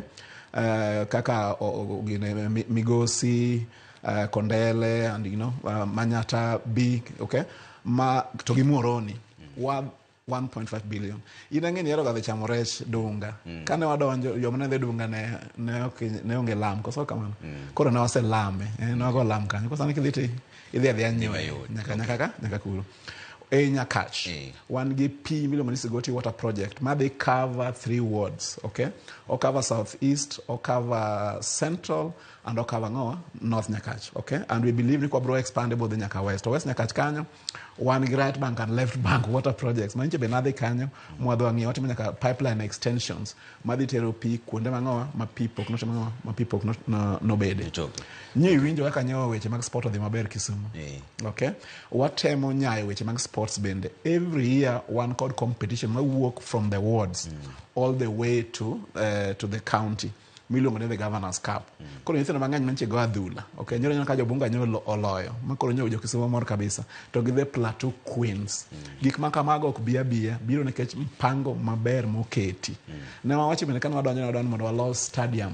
kaka gine, Migosi, Kondele and Manyata B, okay, ma to gi Muhoroni wa 1.5 billion. In ang'e ni ihero ga dhi chamo rech Dunga. Kane wadonjo, joma ne dhi Dunga ne ok ne onge lam, koso kamano. Koro ne waselame, ne wago lam kanyo. Koro sani kidhi to idhi adhiya nyiewe nyaka kuro. E Nyakach, wan gi pi miluongo ni Sigoti Water Project madhi cover 3 wards, okay? O cover South East, o cover Central, and o cover ng'owa, North Nyakach, okay? And we believe ni kwabro expand bodhi nyaka West. To West Nyakach kanyo, wan gi right bank and left bank water projects. Manyiche be nadhi kanyo, mwadhi wang'iyo, watimo nyaka pipeline extensions madhi tero pi kuonde mang'owa ma pi pok notimo ang'owa, ma pi pok nobede. Nyo iwinjo kaka nyo weche mag sport odhi maber Kisumu. Okay? Watemo nyayo weche mag sports bende. Every year wan kod competition mawuok from the wards all the way to the county. Miluongo ni the Governors Cup. Koro nyithindo mang'eny mantie go adhula. Okay, nyoro ka jobunga nyoro oloyo. Ma koro nyoro jo Kisumu mor kabisa. To gi the Plateau Queens. Gik ma kamago ok bi abiya, biro nikech mpango maber moketi. Ne wawacho bende kane wadonjo ne wadonjo mondo walos stadium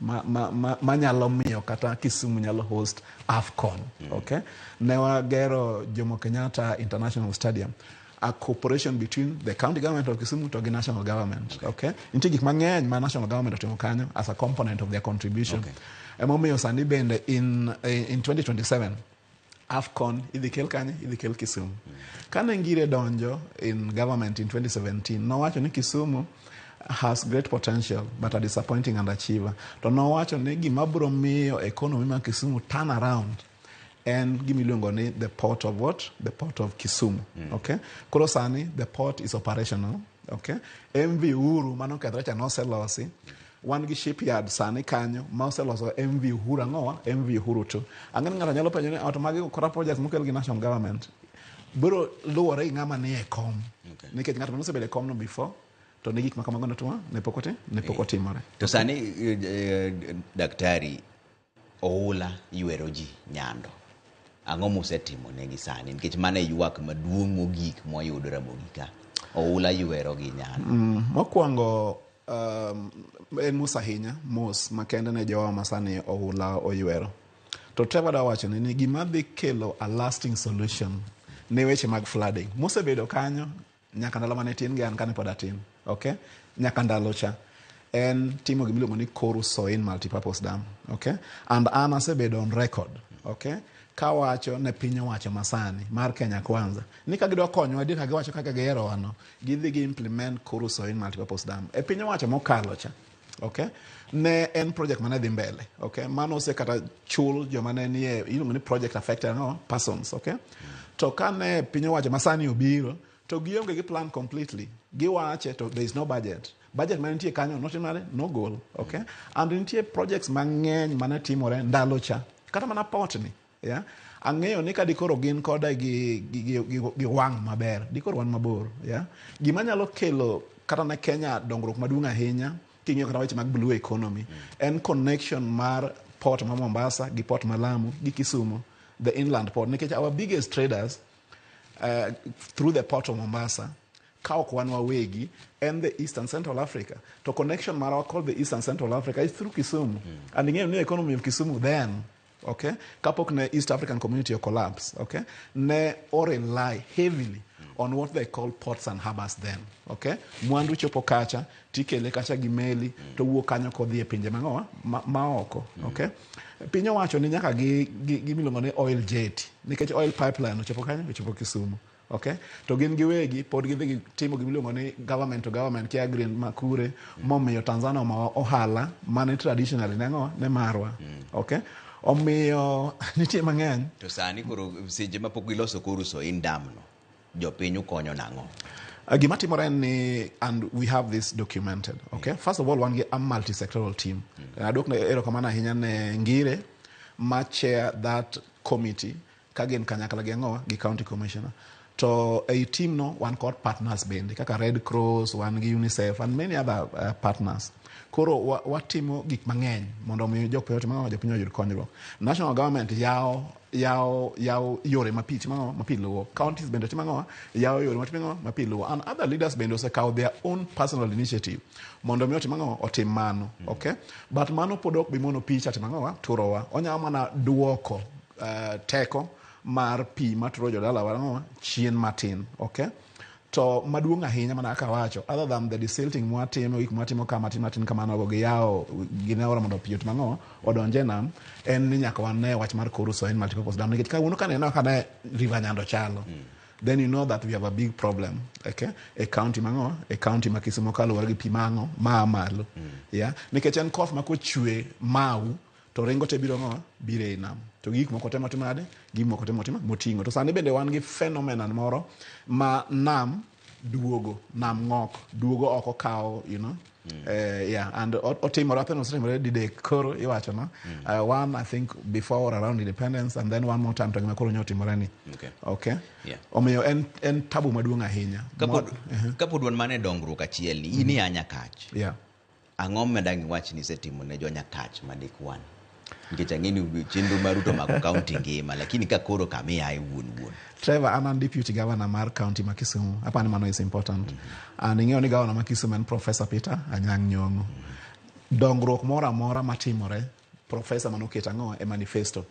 ma nyalo miyo kata Kisumu nyalo host AFCON. Okay? Ne wagero Jomo Kenyatta International Stadium. A cooperation between the county government of Kisumu to gi national government. Okay? Nitie gik mang'eny ma national government otimo kanyo as a component of their contribution. Emomiyo sani bende in 2027 AFCON idhi kel kanye? Idhi kel Kisumu. Kane Ngire donjo in government in 2017, nowacho ni Kisumu has great potential but a disappointing underachiever. To nowacho ni gima biro miyo economy mar Kisumu turn around en gima iluongo ni the port of what? The port of Kisumu. Okay? Koro sani the port is operational. Okay? MV Uhuru manokethore cha noselosi. Wan gi shipyard sani kanyo ma oseloso MV Uhuru ang'owa? MV Uhuru 2. Ang'e ni ng'ato nyalo penjo ni to magi kora projects mokel gi national government. Biro luwore gi ng'ama nie kom. Nikech ng'ato manosebedo e kom no before to ne gik ma kamago notimo ne pok otimore. To sani daktari oula ywero ji Nyando. Ang'o musetimo negi sani? Nikech mano e ywak maduong' mogik mwayudo Ramogi ka. Oula ywero gi Nyando. Mokwongo en mos ahinya mos makende ne jowa ma sani oula oywero. To Trevor da wacho ni gima dhi kelo a lasting solution ne weche mag flooding mosebedo kanyo nyaka ndalo mane tin gi an kane pod atin okay nyaka ndalo cha en timo gimiluongo ni Koru Soin multipurpose dam okay and an asebedo on record okay kawacho ne piny owacho masani mar Kenya Kwanza ni ka gidwa konyowa adier ka giwacho kaka giherowa no gidhi gi implement Koru Soin multipurpose dam e piny owacho mokalo cha okay ne en project mane dhi mbele okay mano ose kata chul joma ne nie iluongo ni project affected no persons okay to kane piny owacho masani obiro to gionge gi plan completely giwache to there is no budget budget mane nitie kanyo notim nade nogol okay and nitie projects mang'eny mane timore ndalo cha kata mana port ni yeah? ang'eyo ni ka dikoro gin koda gi wang' maber dikoro wan mabor yeah? gima nyalo kelo kata ne Kenya dongruok maduong' ahinya king'iyo kata weche mag blue economy en connection mar port ma Mombasa gi port ma Lamu gi Kisumu the inland port nikech our biggest traders through the port of Mombasa ka ok wan wawegi en the Eastern Central Africa to connection marwa called the Eastern Central Africa is through Kisumu and ing'eyo ni economy of Kisumu then okay kapok ne East African Community o collapse okay ne o rely heavily on what they call ports and harbors then okay mwandu chopo kacha tikele kacha gi meli to wuok kanyo kodhi e pinje mang'owa maoko okay piny owacho ni nyaka gi miluongo ni oil jetty nikech oil pipeline ochopo kanyo ochopo Kisumu okay to gin giwegi pod gidhi gitimo gimiluongo ni government to government kia green makure momiyo Tanzania omawa ohala mane traditionally ne ang'o ne marwa okay omiyo nitie mang'eny To sani koro seche ma pok giloso Koru Soin dam no, jopiny ukonyo nang'o? Gima timore en ni and we have this documented okay first of all wan gi a multi-sectoral team aduok ne erokamano ahinya ne Ngire ma chair that committee ka gin kanyakla gi ang'owa gi county commissioner to ei team no wan kod partners bende kaka Red Cross wan gi UNICEF and many other partners koro watimo gik mang'eny mondo omi jopiny otim ang'o jopiny oyud konyruok national government yawo yawo yawo yore ma pi timo ang'o ma pi luwo counties bende timo ang'o yawo yore ma timo ang'o ma pi luwo and other leaders bende osekawo their own personal initiative mondo mi otim ang'o otim mano okay but mano pod ok bi mono pi cha timo ang'o turowa onyalo mana duoko teko mar pi maturo jodalawa ang'o chien matin okay to maduong' ahinya mana kaka awacho other than the desilting mwatimo gik mwatimo ka matin matin kamano go giyawo gine aora mondo pi otim ang'o odonj e nam en ni nyaka wane wach mar Koru Soin multipurpose dam nikech kawuono kaneno kaka ne River Nyando chalo then you know that we have a big problem okay e county mang'o e county ma Kisumu kaluwore gi pi mang'o maa malo yeah nikech en koth ma kochwe mau to ringo te biro ng'o biro ei nam to gik moko te motimo nade gik moko te motimo moting'o to sani bende wan gi phenomenon moro ma nam duogo nam ng'ok duogo oko kawo yeah and otimore apeno osetimore didek koro iwacho no one I think before or around independence and then one more time to gima koro nyotimore ni okay omiyo en tabu maduong' ahinya Kapod wan mana e dongruok achiel ni in ia Nyakach. Ang'o ma dang' iwach ni isetimo ne jo Nyakach ma dikwan? Nikech ang'e ni chenro mar Ruto omako kaunti ngima, lakini ka koro kama iaye wuon wuon. Trevor, an an deputy governor mar county ma Kisumu. Apani mano is important. And ing'eyo ni governor ma Kisumu en Professor Peter Anyang' Nyong'o. Dongruok moro amora matimore, professor manoketo ang'o e manifesto.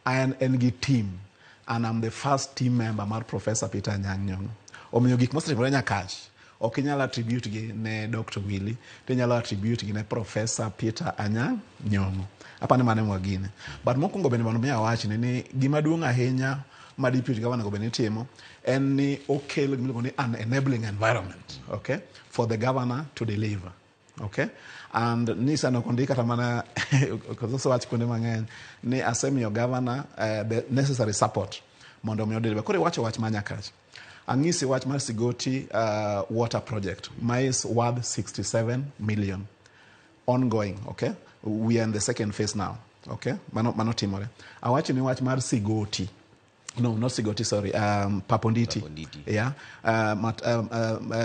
An en gi team and I'm the first team member mar Professor Peter Anyang' Nyong'o. Omiyo gik mosetimore Nyakach ok inyal attribute gi ne Dr. Willy, to inyalo attribute gi ne Professor Peter Anyang' Nyong'o. Apani mano ema wagine. But mokwongo bende mondo mi awachni ni gima duong' ahinya ma deputy governor onego bed ni timo en ni okelo gima iluongo ni an enabling environment, okay, for the governor to deliver. Okay? And nisa nok ondik kata mana osewach kuonde mang'eny ni asemiyo governor the necessary support mondo mi odeliver. Koro iwacho wach ma Nyakach. Ang'isi wach mar Sigoti water project ma is worth 67 million ongoing, okay? We are in the second phase now, okay? Mano, mano timore. Awacho ni wach mar Sigoti. No, not Sigoti, sorry. Paponditi. Paponditi. Yeah.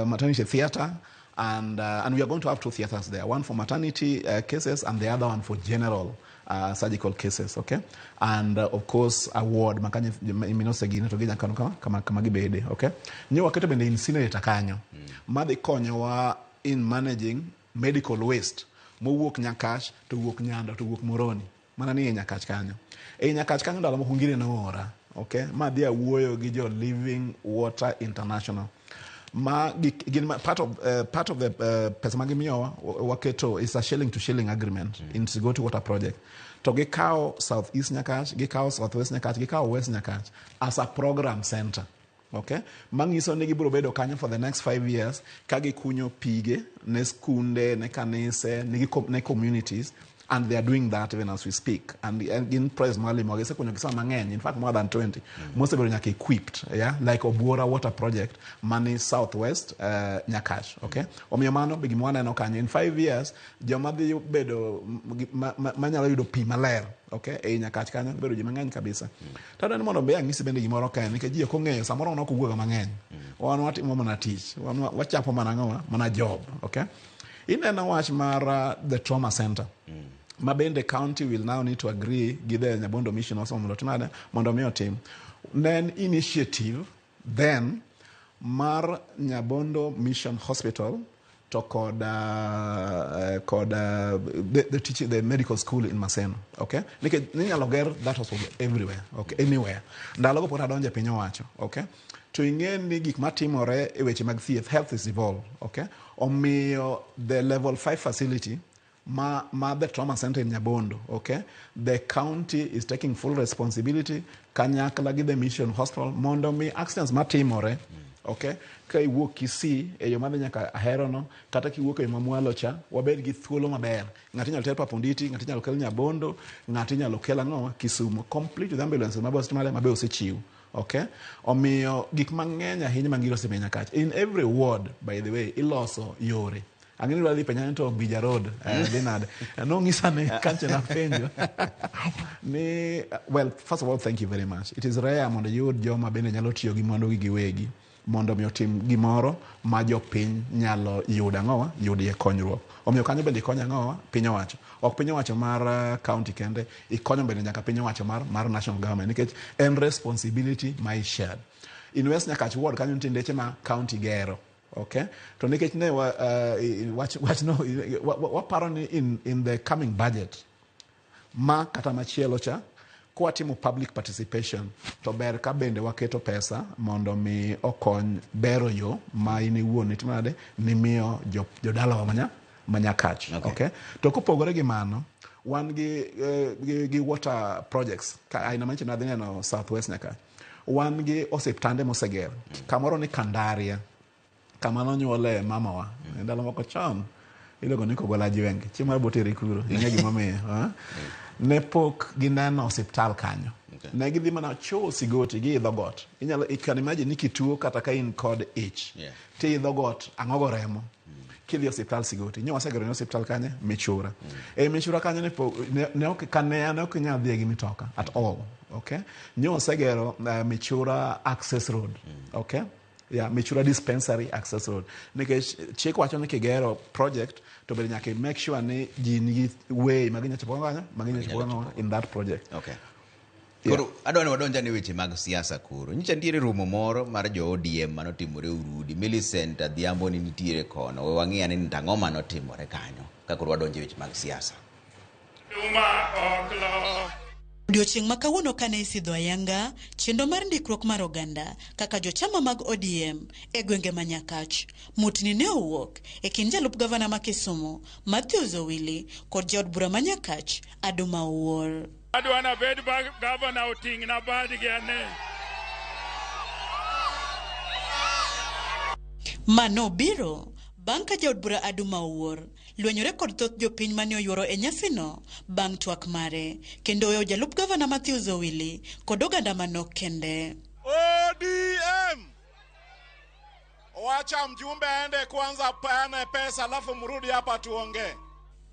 Maternity theater. And we are going to have two theaters there, one for maternity cases and the other one for general surgical cases, okay? And of course, a ward, makanye minosegine to ginya kama kama kama gibede, okay? Nyo waketo bende incinerator kanyo. Madhi konyowa in managing medical waste mowuok Nyakach to wuok Nyando to wuok Moroni. Mana ni e Nyakach kanyo. E Nyakach kanyo ndalo moko ngire noora, okay? Ma dhi awuoyo gi jo Living Water International. Ma gin part of the pesa ma gimiyowa waketo is a shilling to shilling agreement in Sigoti Water Project. To gikawo South East Nyakach, gikawo South West Nyakach, gikawo West Nyakach as a program center. Okay? Manyiso ni gibiro bedo kanyo for the next 5 years ka gikunyo pige ne skunde, ne kanise, ne communities, and they are doing that even as we speak. And gin projects mwalimo gisekunyo kisima mang'eny, in fact more than 20 mosebedo nyaka equipped, yeah? Like Obuora Water Project mani Southwest Nyakach, okay? Omiyo mano be gima waneno kanyo in 5 years joma dhi bedo manyalo yudo pi maler, okay, ei Nyakach kanyo bedo ji mang'eny kabisa. To adwa ni mondo be ang'isi bende gimoro kae nikech ji ok ong'eyo samoro wan ok wuoga mang'eny, wan watimo mana tich, wan wachapo mana ang'owa mana job, okay? Ineno wach mar the trauma center ma bende county will now need to agree gi the Nyabondo Mission also mondo otim nade, mondo mi otim. Ne en initiative then mar Nyabondo Mission Hospital to kod the teaching, the medical school in Maseno, okay? Nikech ninyalo ger that hospital everywhere, okay, anywhere. Ndalogo pod adonjo e piny owacho, okay? To ing'e ni gik matimore e weche mag thieth, health is evolved, okay? Omiyo the level 5 facility ma the trauma center in Nyabondo, okay? The county is taking full responsibility kanyakla gi the mission hospital mondo mi accidents matimore, okay? Ka iwuok Kisii e yo madhi nyaka Ahero no, kata kiwuok e yo mamwalo cha, wabed gi thuolo maber. Ng'ato inyalo ter Paponditi, ng'ato inyalo kel Nyabondo, ng'ato inyalo kel ang'o Kisumu, complete with ambulances mabe osetimore mabe osechiw. Okay? Omiyo gik mang'eny ahinya ma ngiro osemiyo Nyakach. In every ward, by the way, iloso yore. Ang'e ni idwa dhi penja ni to Mbija Road dhi nade. Nong'isa ni kancho napenjo ni, well, first of all, thank you very much. It is rare mondo iyud joma bende nyalo tiyo gi mwandugi giwegi mondo mi otim gimoro ma jopiny nyalo yudo ang'owa yudie konyruok. Omiyo kanyo bende ikonyo ang'owa piny owacho. Ok piny owacho mar county kende, ikonyo bende nyaka piny owacho mar national government nikech en responsibility ma is shared. In West Nyakach ward kanyo nitie ndeche ma county gero. Okay? To nikech ne wa, wach, wach no, waparo ni in the coming budget ma kata machielo cha kwatimo public participation to ber ka bende waketo pesa mondo mi okony bero yo ma in iwuon itimo nade nimiyo jodalawa ma Nyakach. Okay. To kopogore gi mano, wan gi water projects ka aina manyicho nadhi neno South West Nyakach. Wan gi osiptande moseger kamoro ni Kandaria kama nonyuole mamawa ndalo moko chon iluongo ni Kogola Jwenge chieng' mar boteri kuro ing'e gimomiyo, ha? Ne pok gineno osiptal kanyo. Ne gidhi mana cho Sigoti giidho got. Inyalo, you can imagine ni kituo kata ka in kod ich tiidho got ang'ogo remo kidhi osiptal Sigoti. Nyo wasegero ne osiptal kanye Michura. E Michura kanyo ne, ne ok kanea ne ok inyal dhiye gi mitoka at all, okay? Nyo wasegero Michura access road, okay? Yeah, Michura dispensary access road nikech chik wacho ni kigero project To bende nyaka i make sure ni ji nigi way ma ginyalo chopo kanyo, ma ginyalo chopo kanyo in that project. Okay. Koro adwa ni wadonj ane weche mag siasa koro. Nyicha nitiere romo moro mar jo ODM manotimore Urudi. Millicent Adhiambo ni nitiere kono. We wang'i ane ni to ang'o manotimore kanyo ka koro wadonjo e weche mag siasa. Odiochieng' ma kawuono kane isidho ayanga chenro mar ndikruok mar oganda kaka jochama mag ODM e gwenge ma Nyakach. Mutni ne owuok e kind jalup gavana ma Kisumu Mathews Owili kod jaod bura ma Nyakach Aduma Owuor. Adwa nabed gavana oting'na badgi ane. Ma nobiro bang' ka jaod bura Aduma Owuor lwenyore kod thoth jopiny mane oyuoro e nyasino bang' twak mare kendo oweyo jalup gavana Mathews Owili kod oganda manok kende. ODM! Wacha mjumbe aende kwanza apeane pesa alafu mrudi hapa tuongee.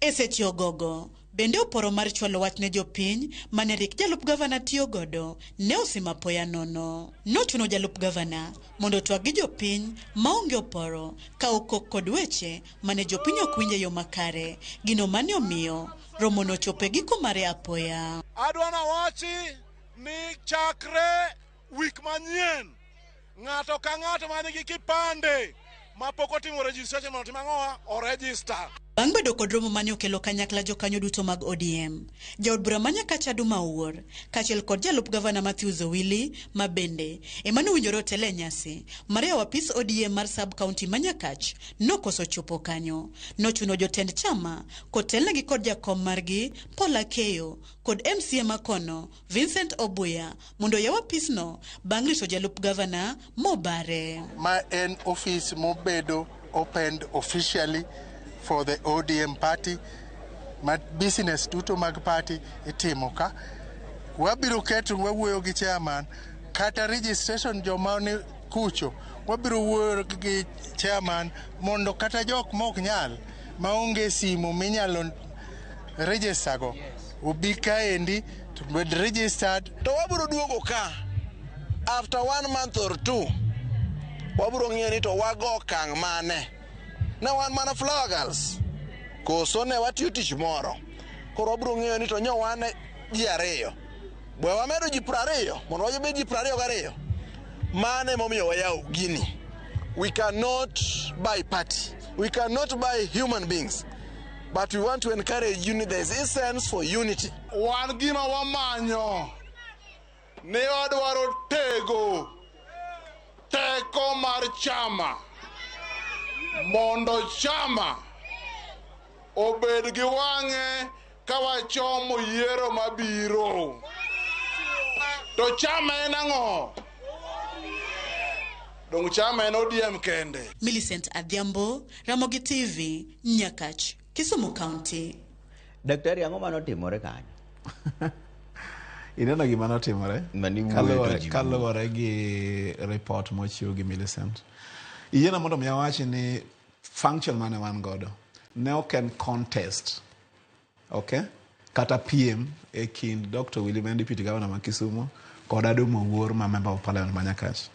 E seche ogogo, bende oporo mar chwalo wach ne jopiny mane rik jalup gavana tiyo godo ne osim apoya nono. Nochuno jalup gavana mondo otwag gi jopiny maonge oporo ka okok kod weche mane jopiny ok winj e yo makare, gino mane omiyo romo nochopo e giko mare apoya. Adwa nawachi ni chakre wik manyien ng'ato ka ng'ato manigi kipande mapok otimo registration mondo otim ang'owa oregister. Bang' bedo kod romo mane okelo kanyakla jokanyo duto mag ODM, jaod bura ma Nyakach Aduma Owuor kaachiel kod jalup gavana Mathews Owili ma bende ema nowinjore otel e nyasi mar yawo apis ODM mar sub county ma Nyakach nokoso chopo kanyo. Nochuno jotend chama kotelnegi kod jakom margi Paul Akeyo kod MCA ma kono Vincent Obuya mondo oyaw apisno bang' rito jalup gavana mobare. Ma en ofis mobedo opened officially for the ODM party ma business duto mag party itimo ka. Wabiro keto wawuoyo gi chairman kata registration joma ni kucho wabiro wuoyo gi chairman mondo kata jok mok nyal maonge simu minyalo register go obi kaendi to bed registered. To wabiro duogo ka after 1 month or 2 wabiro ng'iyo ni to wago okang' mane. Ne wan mana flower girls koso ne watiyo tich moro. Koro wabiro ng'iyo ni to nyo wan ji 2 bwe wamedo ji 20 mondo wabed ji 22. Mano emomiyo wayawo gini. We cannot buy party. We cannot buy human beings. But we want to encourage unity. There is essence for unity. Wan gima wamanyo ne wadwaro tego teko mar chama mondo chama obed gi wang'e ka wachomo yiero mabiro. To chama en ang'o? Dong chama en ODM kende. Millicent Adhiambo, Ramogi TV, Nyakach, Kisumu County. Daktari, ang'o manotimore kanyo? Ineno gima notimore? Kaluwore gi report mochiw gi Millicent. Iyiena mondo mi awachi ni function mane wan godo ne ok en contest, okay? Kata PM e kind Dr. Willy ma en Deputy Governor ma Kisumu kod Aduma Owuor ma Member of Parliament ma Nyakach.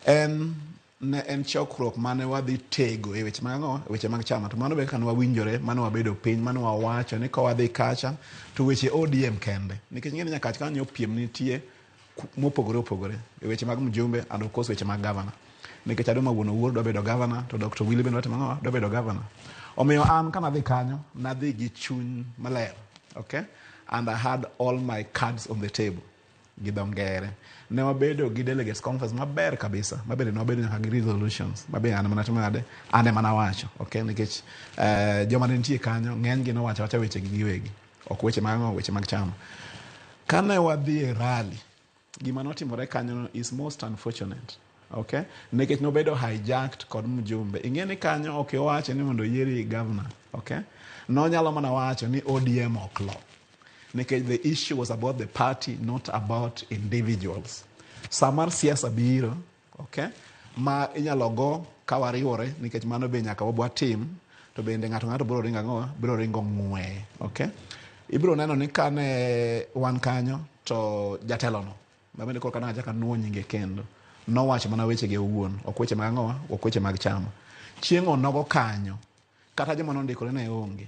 En ne en chokruok mane wadhi tego e weche mag ang'o? E weche mag chama. To mano be kaka ne wawinjore, mane wabedo piny, mane wawacho ni ka wadhi kacha to weche ODM kende. Nikech ing'e ni Nyakach kanyo piem nitie mopogore opogore e weche mag mjumbe and of course weche mag governor. Nikech Aduma wuon Owuor dwa bedo governor to Dr. Willy bende dwa timo ang'o? Dwa bedo governor. Omiyo an kanadhi kanyo, nadhi gi chuny maler, okay? And I had all my cards on the table. Gi dho ngere. Ne wabedo gi delegates conference maber kabisa, mabende ne wabedo nyaka gi resolutions, mabe an mana timo nade, an ema nawacho, okay? Nikech joma ne nitie kanyo, ng'enygi nowacho awacha weche gi giwegi, ok weche mag ang'o, weche mag chama. Kane wadhi e rally, gima notimore kanyo is most unfortunate. Okay? Nikech nobedo hijacked kod mjumbe. Ing'e ni kanyo ok owacho ni mondo oyieri governor, okay? Nonyalo mana wacho ni ODM ok lo. Nikech the issue was about the party, not about individuals. Samar siasa biro, okay? Ma inyalo go ka wariwore, nikech mano be nyaka wabwa tim, to bende ng'ato ng'ato biro ringo ang'o? Biro ringo ng'weye, okay? Ibiro neno ni kane wan kanyo to jatelono, ma bende koro kana achako anuo nyinge kendo, nowacho mana wechege owuon, ok weche mag ang'o, ok weche mag chama. Chieng' onogo kanyo, Kata joma nondikore ne onge.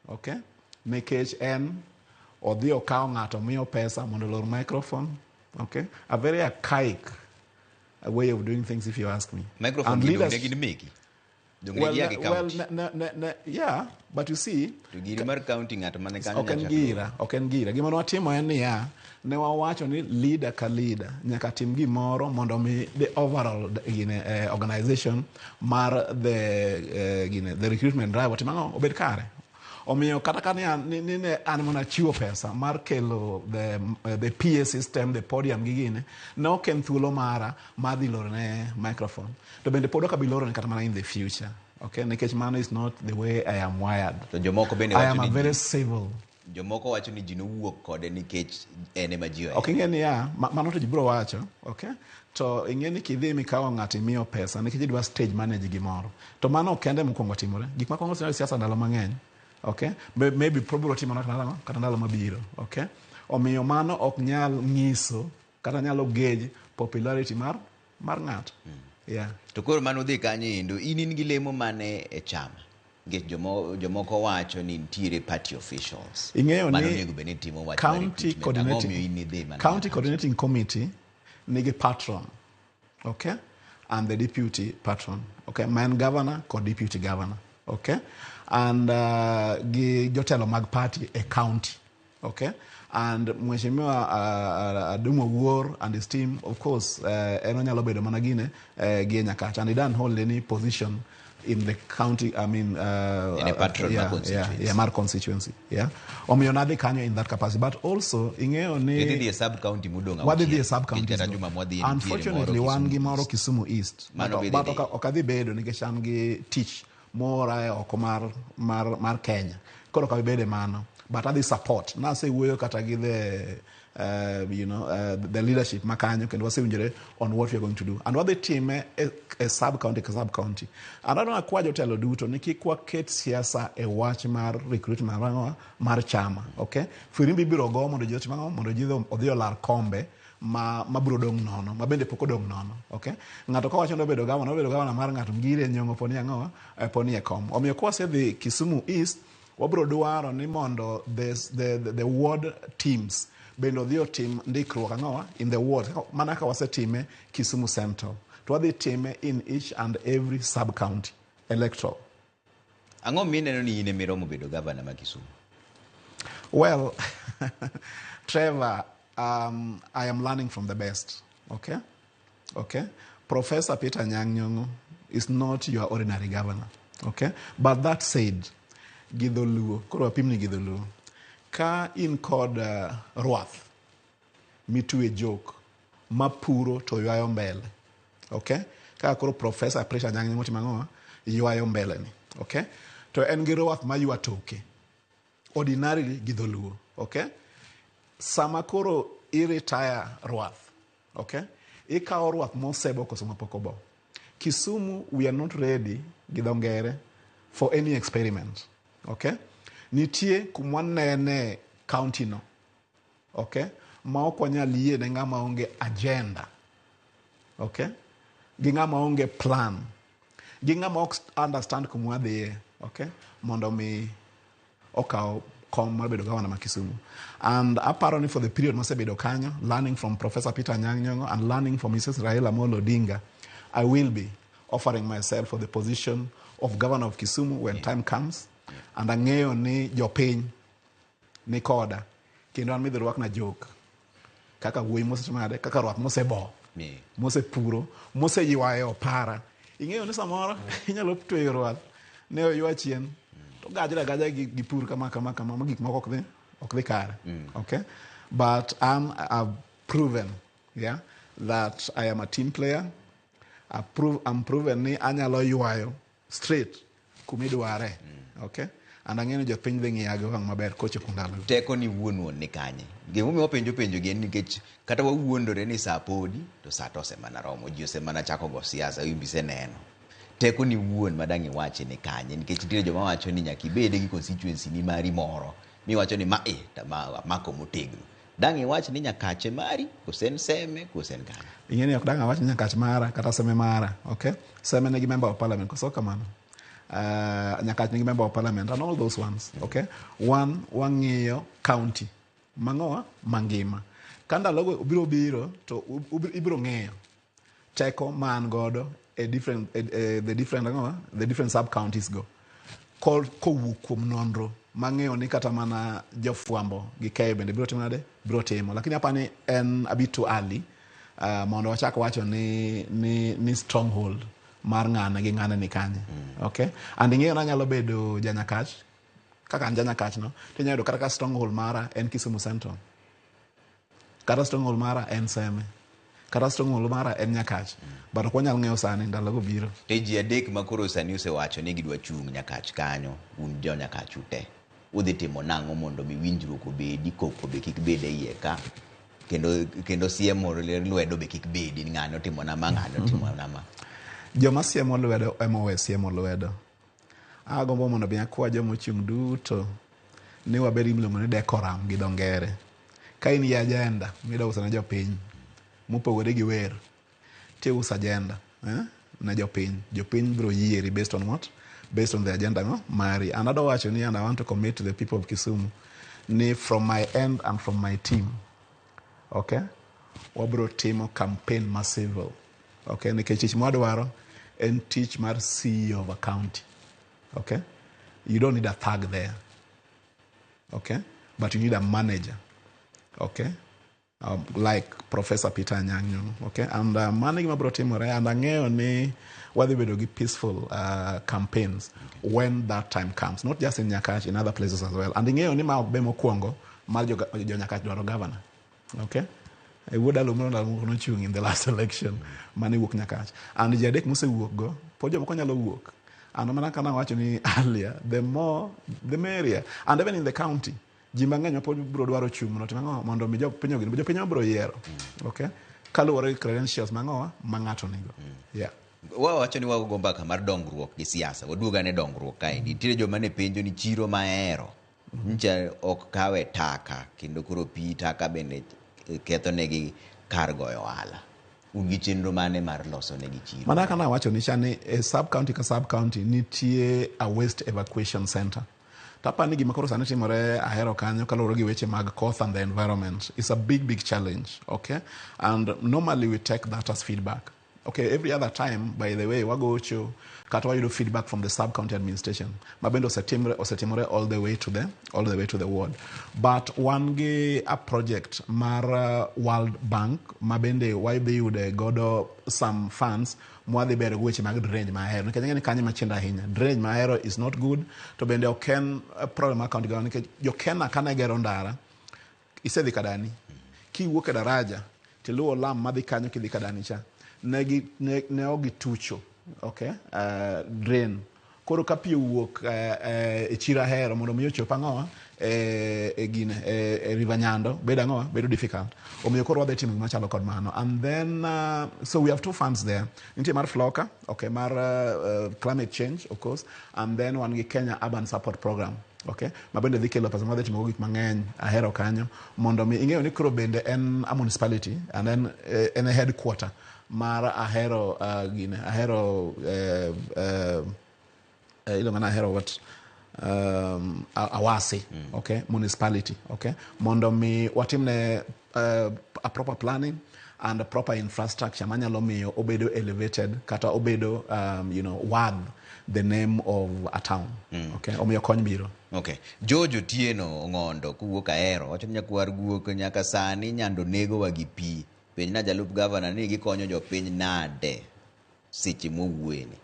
Okay? Nikech en odhi okawo ng'ato miyo pesa mondo olor microphone. Okay? A very archaic way of doing things if you ask me. Microphone And gi dong' leaders- ne gin meki. Dong' ne Well, gia gi well, county. ne, yeah, but you see, To giri mar county ng'at mane kanyo ok en nyaka- gira, ok en gira. Gima ne watimo en niya, ne wawacho ni leader ka leader nyaka tim gimoro mondo mi the overall gine, organization mar the, gine, the recruitment drive otim ang'o obed kare. Omiyo kata ka ni ne an mana chiwo pesa mar kelo the PA system, the podium gi gine, ne ok en thuolo mara mar dhi loro ne microphone. To bende pod ok abi loro ne kata mana in the future. Okay, nikech mano is not the way I am wired. To jomoko bende I wacho am a ni very ji- civil. Jomoko wacho ni ji nowuok kode nikech en ema ji ohero. Ok ing'e niya, mano to ji biro wacho, okay? To ing'e ni kidhi mikawo ng'ato imiyo pesa nikech idwa stage manage gimoro. To mano ok kende mokwongo timore. Gik makwongo timore e siasa ndalo mang'eny, okay? Maybe biro timore kata ndalo mabiro, okay? Omiyo mano ok nyal nyiso kata nyalo gauge popularity mar ng'ato. Yeah. To koro mano dhi kanyo endo, in gi lemo mane e chama? Nikech jomoko wacho ni nitiere party officials. Ing'eyo Mano ni onego bed ni timo wach mar county recruitment. Ang'o coordinating, omiyo in idhi mana county coordinating committee nigi patron, okay, and the deputy patron, okay, man governor kod deputy governor, okay, and gi jotelo mag party e county, okay, and Mheshimiwa Adumo Wuor and his team, of course, en onyalo bedo mana gine gi e Nyakach, and he doesn't hold any position in the county, I mean, In a patron mar constituency. yeah, mar constituency, yeah. Omiyo nadhi kanyo in that capacity, but also ing'eyo ni Idhi dhi e sub county modong' wadhi dhi e auchiel. sub counties Kata go. juma mwadhi nitiere moro Unfortunately, wan gi Kisumu moro Kisumu East. Mano But be but dhi ok adhi bedo nikech an gi tich mora e oko mar Kenya. Koro ok abi bedo e mano. But adhi support. Nasewuoyo kata gi the you know, the leadership makanyo kendo wasewinjore on what we are going to do. And wadhi time e sub county ka sub county. And adwa akwa jotelo duto ni kik waket siasa e wach mar recruitment mar chama, okay? Firimbi ibiro go mondo ji otim ang'o? Mondo ji odhi olar kombe ma mabiro dong' nono, ma bende pok odong' nono, okay? Ng'ato kawacho ni obedo gavana, obedo gavana mar ng'ato ngire nyong'o poni ang'o, poni e kom. Omiyo kwasedhi Kisumu East, wabiro dwaro ni mondo the ward teams bende odhi otim ndikruok ang'owa in the ward, mana ka wasetime Kisumu Central. To wadhi time in each and every sub-county electoral. Ang'o mineno ni in ema iromo bedo gavana ma Kisumu? Well, Trevor, I am learning from the best, okay? Okay? Professor Peter Anyang' Nyong'o is not your ordinary governor, okay? But that said, gi dholuo, koro wapimni gi dholuo. Ka in kod rwath mitwe jok mapuro to ywayo mbele, okay? Ka koro Professor Peter Anyang' Nyong'o timo ang'o? Ywayo mbele ni, okay? To en gi rwath maywa toke, ordinarily gi dholuo, okay? Sama koro i retire rwath, okay? Ikawo rwath mosebo koso mapok obo. Kisumu, we are not ready gi dho ngere for any experiment, okay? Nitie kuma nene county no, okay? Ma ok wanyal yie ne ng'ama onge agenda, okay? Gi ng'ama onge plan, gi ng'ama ok understand kuma wadhiye, okay? Mondo mi okaw kom mar bedo gavana ma Kisumu. And aparo ni for the period masebedo kanyo, learning from Professor Peter Anyang' Nyong'o and learning from Mrs. Raila Amolo Odinga, I will be offering myself for the position of governor of Kisumu when time comes. And ang'eyo ni jopiny ni koda, kendo an midhi rwakna jok kaka wuoyi mosetimade, kaka rwath mosebo, mosepuro, moseywayo opara. Ing'eyo ni samoro inyalo tweyo rwath ne oywa chien, to gajre agaja gi pur kama kama kama, ma gik moko ok dhi kare. Okay? But I've proven, yeah, that I am a team player. I'm proven ni anyalo ywayo straight kumidware. Okay? And ang'eyo ni jopiny dhi ng'iya gi wang' maber kochopo ndalo. Teko ni wuon wuon ni kanye? Gimomiyo wapenjo penjo gi en nikech kata wawuondore ni sa podi, to sa to osemana romo, ji osemana chako go siasa, in be iseneno. Teko ni wuon ma dang' iwachi ni kanye? Nikech nitiere joma wacho ni nyaka ibed gi constituency ni mari moro, miwacho ni ma to ma amako motegno. Dang' iwach ni Nyakache mari, kose en Seme, kose en kanye? Ing'e ni ok dang' awach ni Nyakach mara, kata Seme mara, okay? Seme nigi member of parliament, koso kamano? Nyakach nigi member of parliament and all those ones. Okay, wan wang'iyo county mang'owa mangima. Ka ndalogo biro biro to ibiro ng'eyo teko ma an godo e different e the different ang'owa, the different sub counties go kowuok kuom nonro mang'eyo ni kata mana jofwambo gi keyo bende biro timo nade, biro timo, lakini apani en a bit too early mondo wachak wacho ni stronghold mar ng'ane gi ng'ane ni kanye. Okay, and ing'eyo nanyalo bedo janyakach kaka an janyakach no, tinyalo yudo kata ka stronghold mara en Kisumu Central, kata stronghold mara en Seme, kata stronghold mara en Nyakach, but ok wanyal ng'eyo sani, ndalogo biro. To ji adek ma koro sani osewacho ni gidwa chung' Nyakach kanyo, un jo Nyakach ute udhi timo nang'o mondo mi winjruok obedi, koko be kik bed e iye ka, kendo siemo lwedo be kik bedi ni ng'ane otimo na ma, ng'ane otimo na ma? Joma siemo lwedo ema owe siemo lwedo. Agombo mondo mi akwa joma ochung' duto ni wabed gi miluongo ni decorum gi dho ngere. Ka in gi agenda midwa uso ne jopiny mopogore gi wer, tiuso agenda ne jopiny, jopiny biro yieri based on what? Based on the agenda no mari. And adwa wacho ni, and I want to commit to the people of Kisumu ni from my end and from my team, okay, wabiro timo campaign ma civil, okay, nikech tich mwadwaro en tich mar CEO of a county. Okay, you don't need a thug there, okay, but you need a manager, okay, like Professor Peter Anyang' Nyong'o, okay. And mano gima biro timore, and ang'eyo ni wadhi bedo gi peaceful campaigns when that time comes, not just in Nyakach, in other places as well. And ing'eyo ni ma ok be mokwongo mar jo Nyakach dwaro governor. Okay, wuod Alumno ndalo moko nochung' in the last election mane wuok Nyakach, and ji adek mosewuok go pod jomoko nyalo wuok. And mana kana wacho ni earlier, the more the merrier. And even in the county, ji mang'eny ma pod biro dwaro chung' mondo otim ang'o, mondo mi jopiny ogin, jopiny biro yiero, okay, kaluwore gi credentials mang'owa ma ng'ato nigo, yeah. Wawacho ni wago mbaka mar dongruok gi siasa, waduog ane dongruok kaendi. Nitiere joma ne penjo ni chiro mahero ncha ok kawe taka, kendo koro pi taka bende ketho negi kar goyo ohala. Un gi chenro mane mar loso negi chiro? Mana kaka nawacho ni chani e sub county ka sub county nitie a waste evacuation center. Tapani gima koro sani timore Ahero kanyo kaluwore gi weche mag koth and the environment is a big, big challenge, okay, and normally we take that as feedback. Okay, every other time, by the way, wagocho kata wayudo feedback from the sub county administration ma bende osetimore all the way to the ward. But wan gi a project mar World Bank ma bende wadhi yude godo some funds mwadhi bero go weche mag drainage ma Ahero, nikech ang'e ni kanyo machendo ahinya, drainage ma Ahero is not good. To bende ok en problem mar county government, nikech jokena kane gero ndara, isedhi Kadani, kiwuok e daraja tiluwo lam madhi kanyo kidhi Kadani cha, ne ok gitucho, okay, drain. Koro ka pi owuok e chiro Ahero mondo mi ochop ang'owa e gine e River Nyando, bedo ang'owa, bedo difficult. Omiyo koro wadhi timo gima chalo kod mano. And then so we have two funds there. Nitie mar FLLoCA, okay, mar climate change, of course, and then wan gi Kenya Urban Support Program, okay, ma bende dhi kelo pesa madhi timo go gik mang'eny Ahero kanyo, mondo mi ing'eyo ni koro bende en a municipality and then en a headquarter mar Ahero, gine Ahero, iluongo ni Ahero what, Awasi, okay, municipality, okay, mondo mi watimne a proper planning and a proper infrastructure manyalo miyo obedo elevated kata obedo worth the name of a town. Okay, omiyo kony biro. Okay. George Otieno Ong'ondo kowuok Ahero wacho ni nyakwar guok nyaka sani Nyando negowa gi pi. Penj na jalup gavana ni gikonyo jopiny nade seche mwawuoyeni.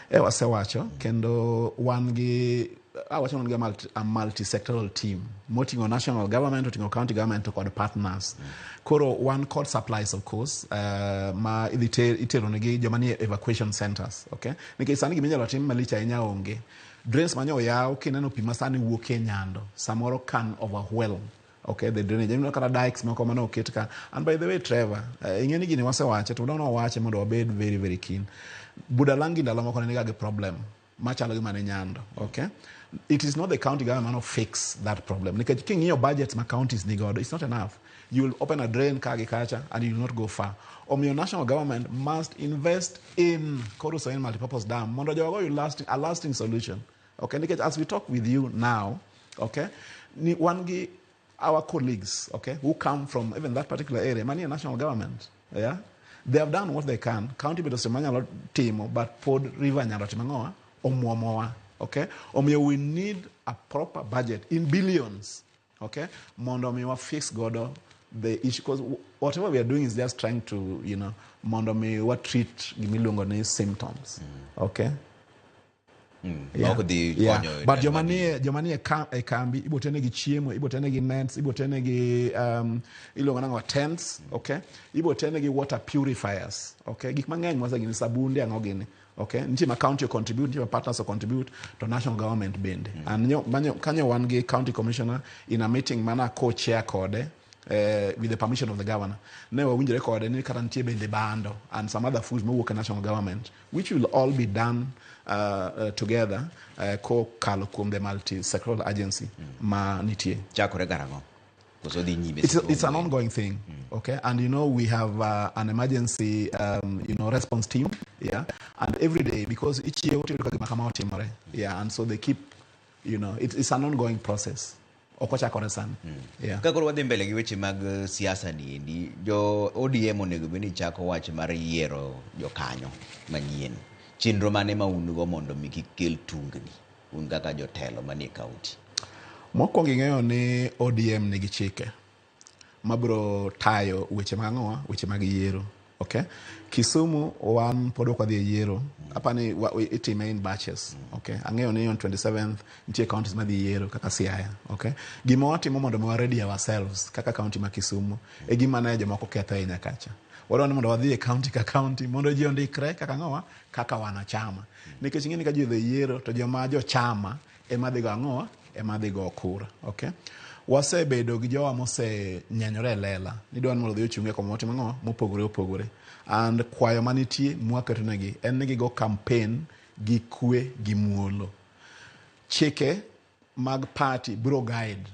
E wasewacho kendo wan gi, awacho ni wan gi a multi-sectoral team moting'o national government, oting'o county government to kod partners. Koro wan kod supplies, of course, ma idhi itero negi joma nie evacuation centers, okay, nikech sani giminyalo tim malich ahinya onge. Drains manyo oyaw, kineno pi ma sani wuok e Nyando samoro can overwhelm, okay, the drainage. Ineno kata dikes moko mane oket ka. And by the way, Trevor, ing'e ni gini wasewache to wadwa wawache mondo wabed very, very keen. Budalangi ndalo moko ne niga gi problem machalo gi mane Nyando, okay. It is not the county government mano fix that problem. Nikech king'iyo budgets ma counties ni godo, it's not enough. You will open a drain ka gi kacha and you will not go far. Omiyo national government must invest in Koru Soin multipurpose dam mondo jogo oyud a lasting solution. Okay, nikech as we talk with you now, okay, ni wan gi our colleagues, okay, who come from even that particular area, manie national government, yeah, they have done what they can. County bende osetimo manyalo timo, but pod river nyalo timo ang'owa, omuomowa, okay. Omiyo we need a proper budget in billions, okay, mondo mi wa fix godo the issue, because whatever we are doing is just trying to, mondo mi wa treat gimiluongo ni symptoms, okay. Yeah. Ok dhi konyo. But joma nie e kambi ibo tenegi chiemo, ibo tenegi nets, ibo tenegi iluongo nang'o, tents, okay, ibo tenegi water purifiers, okay, gik mang'eny mwase gini, sabunde, ang'o gini, okay, nitie ma county o contribute, nitie ma partners o contribute, to national government bende. And kanyo wan gi county commissioner in a meeting mana co-chair kode, with the permission of the governor, ne wawinjore kode ni kata nitie bende bando and some other foods mowuok e national government, which will all be done together kokalo kuom the multi-sectoral agency ma nitie. Chakore karang'o? Koso dhi nyime? It's an ongoing thing, okay? And we have an emergency, response team, yeah? And every day, because each year, tiyudo ka gima kama otimore, yeah? And so they keep, it's an ongoing process. Ok ochakore sani, yeah. Ka koro wadhi mbele gi weche mag siasa ni endi, jo ODM onego bed ni chako wach mar yiero jokanyo manyien. Chenro mane ma un go mondo mi kik kel tungni un kaka jotelo manie kaunti? Mokwongo ing'eyo ni ODM nigi chike mabiro tayo weche mag ang'owa, weche mag yiero. Okay? Kisumu wan pod ok wadhi e yiero. Apani itime in batches. Okay? Ang'eyo ni on 27th nitie counties madhi yiero kaka Siaya. Okay? Gima watimo mondo mi wa ready ourselves kaka county ma Kisumu e gima ne jomoko ketho ahinya kacha. Wadwaro ni mondo wadhi e county ka county mondo ji ondikre kaka ang'owa, kaka wanachama. Nikech ing'e ni ka ji odhi e yiero to joma jochama ema dhi go ang'owa, ema dhi go kura. Okay? Wasebedo gi jowa mosenyenyore e lela ni dwa ni mondo odhi ochung' e kom motimo ang'o mopogore opogore, and kwayo manitie mwaketonegi en ni gigo campaign gi kwe gi muolo. Chike mag party biro guide,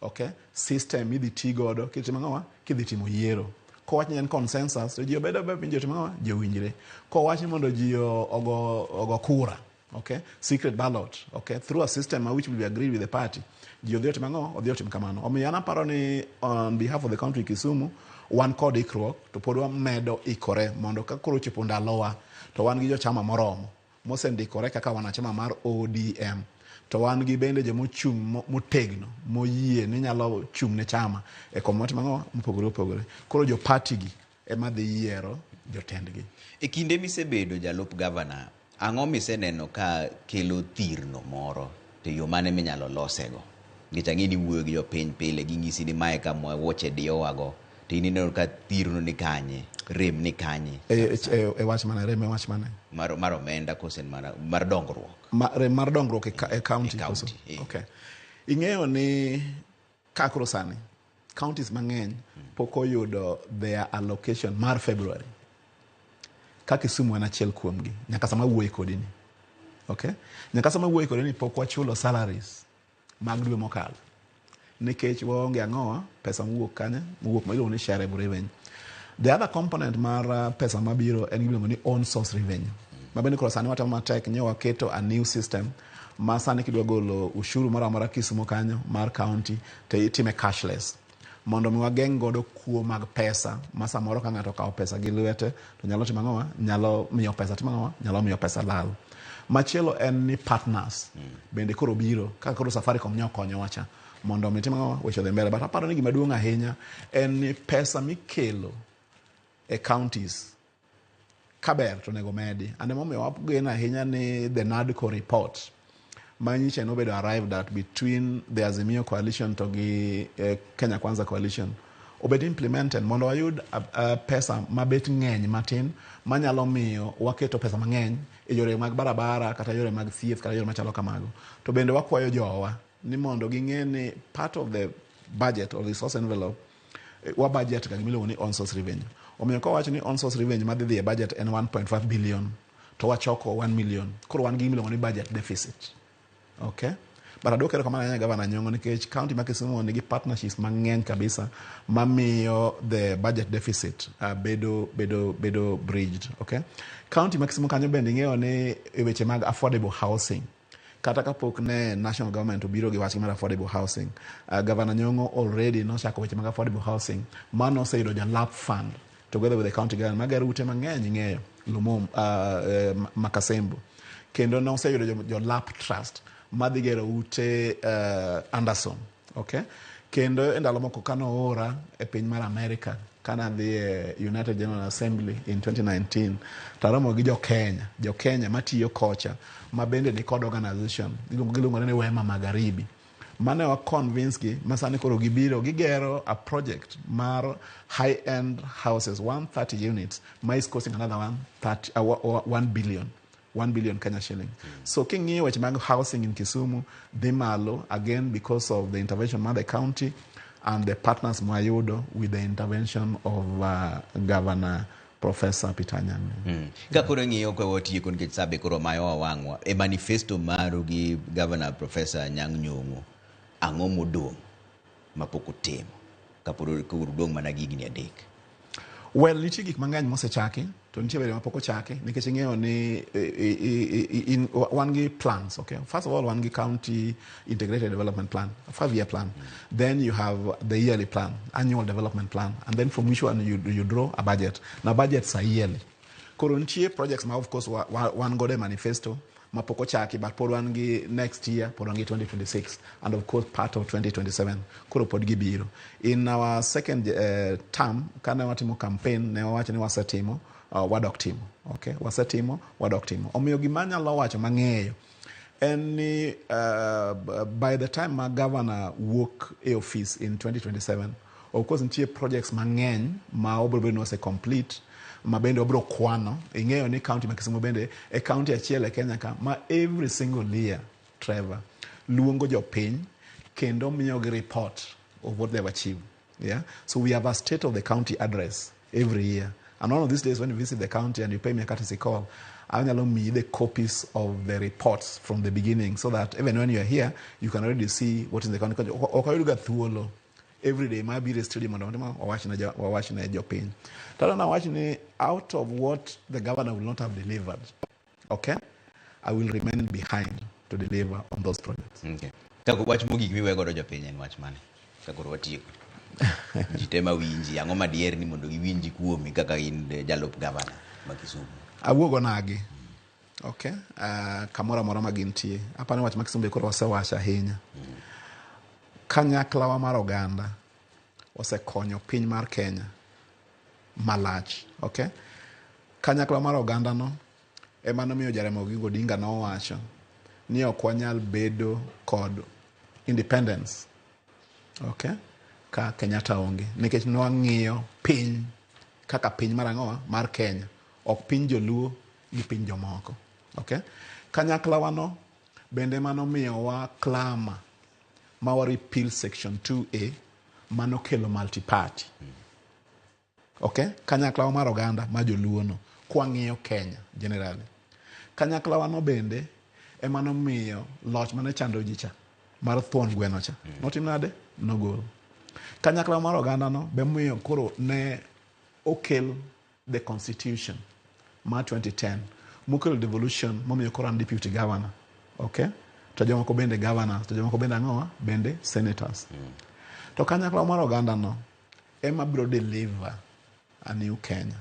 okay, system midhi ti godo kitimo ang'owa, kidhi timo yiero. Kowach ni en consensus to ji obed abeda piny, ji otim ang'owa, ji owinjre. Kowach ni mondo ji ogo kura, okay, secret ballot, okay, through a system which will be agreed with the party, ji odhi otim ang'o, odhi otim kamano. Omiyo an aparo ni on behalf of the country Kisumu, wan kod ikruok to pod wamedo ikore mondo ka koro ochopo ndalowa to wan gi jochama moromo mosendikore kaka wanachama mar ODM, to wan gi bende jomochung' motegno moyie ni nyalo chung' ne chama e kom motimo ang'o mopogore opogore. Koro jo party gi ema dhi yiero jotendgi. E kinde misebedo jalup gavana, ang'o miseneno ka kelo thirno moro, to yo mane minyalo losego? Nikech ang'e ni iwuoyo gi jopiny pile, ging'isi ni mae kama wuoche diyowago, to in ineno ka thirno ni kanye, rem ni kanye? E wach mane rem, e wach mane? Mar omenda kose en mar dongruok? Rem mar dongruok e county koso? County, eh. Okay. Ing'eyo ni ka koro sani counties mang'eny pok oyudo their allocation mar February, ka Kisumu en achiel kuomgi. Nyaka sama wuoye kodi ni, okay, nyaka sama wuoye kodi ni pok wachulo salaries mag dwe mokalo nikech waonge ang'owa, pesa mowuok kanye, mowuok ma iluongo ni shareable revenue. The other component mar pesa mabiro en gimiluongo ni own source revenue, ma bende koro sani watemo matek. Nyo waketo a new system ma sani kidwa golo ushuru moro amora Kisumu kanyo mar county to itime cashless, mondo mi wageng' godo kuo mag pesa ma samoro ka ng'ato okawo pesa gi lwete to nyalo timo ang'owa, nyalo miyo pesa timo ang'owa, nyalo miyo pesa lal. Machielo en ni partners bende koro biro, kaka koro Safaricom nyo okonyowa cha mondo mi tim ang'owa, weche odhi mbele. But aparo ni gima duong' ahinya en ni pesa mikelo e counties kaber to onego medi, and emomiyo wageno ahinya ni the NADCO report ma nyicha nobedo arrived at between the Azimio coalition to gi Kenya Kwanza coalition obed implemented mondo wayud pesa mabet ng'eny matin manyalo miyo waketo pesa mang'eny e yore mag barabara kata yore mag thieth kata yore machalo kamago. To bende wakwayo jowa ni mondo ging'e ni part of the budget or resource envelope, wa budget ga gimiluongo ni own source revenue. Omiyo kawach ni own source revenue madhi dhi e budget en 1.5 billion to wachoko 1 million, koro wan gi gimiluongo ni budget deficit, okay. But aduoko erokamano ahinya Gavana Nyong'o nikech county ma Kisumu nigi partnerships mang'eny kabisa mamiyo the budget deficit bedo bridged. Okay? County ma Kisumu kanyo bende ing'eyo ni e weche mag affordable housing, kata kapok ne national government obiro gi wach mar affordable housing, Governor Nyong'o already nochako weche mag affordable housing mano oseyudo jalap fund together with the county government magero ute mang'eny ing'eyo Lumum, Makasembo, kendo noseyudo jolap trust madhi gero ute Anderson. Okay? Kendo e ndalo moko kanoora e piny mar America, kanadhi e United General Assembly in 2019, taromo gi jo Kenya matiyo kocha ma bende ni kod organization giluongo ni Wema Magharibi, mane wa convince gi ma sani koro gibiro gigero a project mar high end houses, 130 units, ma is costing another 130, 1 billion, 1 billion Kenya shilling. So king'iyo weche mag housing in Kisumu dhi malo again because of the intervention mar the county and the partners mwayudo with the intervention of Governor Professor Peter Anyang'. Ka koro ing'iyo ka watieko nikech sa be koro mayowa wang'wa e manifesto maru gi Governor Professor Anyang' Nyong'o, ang'o modong' mapok utimo kapod koro udong' mana gi higni 3? Well, nitie gik mang'eny mosechaki to nitie bende mapok ochaki nikech ing'eyo ni wan gi plans. Okay, first of all, wan gi county integrated development plan, a 5-year plan. Then you have the yearly plan, annual development plan, and then from which one you draw a budget. Now budgets are yearly. Koro nitie projects ma of course wan godo e manifesto mapok ochaki, but pod wan gi next year, pod wan gi 2026 and of course part of 2027. Koro pod gibiro. In our second term, kane watimo campaign, ne wawacho ni wasetimo, wadok timo. Okay, wasetimo, wadok timo. Omiyo gima anyalo wacho mang'eyo en ni by the time ma governor wuok e office in 2027, of course nitie projects mang'eny ma obiro bedo ni ose complete, ma bende wabiro kwano. Ing'eyo ni county ma Kisumu bende e county achiel e Kenya ka ma every single year, Trevor, luongo jopiny kendo miyogi report of what they've achieved. Yeah, so we have a state of the county address every year, and one of these days when you visit the county and you pay me a courtesy call, anyalo miyi the copies of the reports from the beginning so that even when you are here you can already see what is in the county. Ok ayudga thuolo every day ma biro e studio mondo wawach ne jopiny. To nawach ni out of what the governor will not have delivered, okay, I will remain behind to deliver on those projects. Okay. Ka wach mogik miwe godo jopiny en wach mane ka koro watieko? Ji te mawinji, ang'o madier ni mondo giwinji kuomi kaka in jalup gavana ma Kisumu? Awuogo nagi, okay, kamoro amora ma gintie. Apani wach ma Kisumu be koro wasewacho ahinya. Kanyaklawa mar oganda osekonyo piny mar Kenya malach. Okay, kanyakla mar oganda no ema nomiyo Jaramogi Oginga Odinga nowacho ni ok wanyal bedo kod independence, okay, ka Kenyatta onge, nikech nwang'iyo piny kaka piny mar ang'owa mar Kenya, ok piny joluo gi piny jomoko. Okay, kanyakla wano bende manomiyowa klama ma wa repeal section 2A manokelo multi-party. Okay, kanyakla mar oganda ma joluo no kwang'iyo Kenya generally, kanyakla wano bende ema nomiyo loch mane chando ji cha mar thuon gweno cha notim nade, nogol. Kanyakla mar oganda no be miyo koro ne okel the constitution mar 2010 mokelo devolution, momiyo koro an deputy governor, okay, to jomoko bende governors, to jomoko bende ang'owa bende senators. To kanyakla mar oganda no ema biro deliver a new Kenya.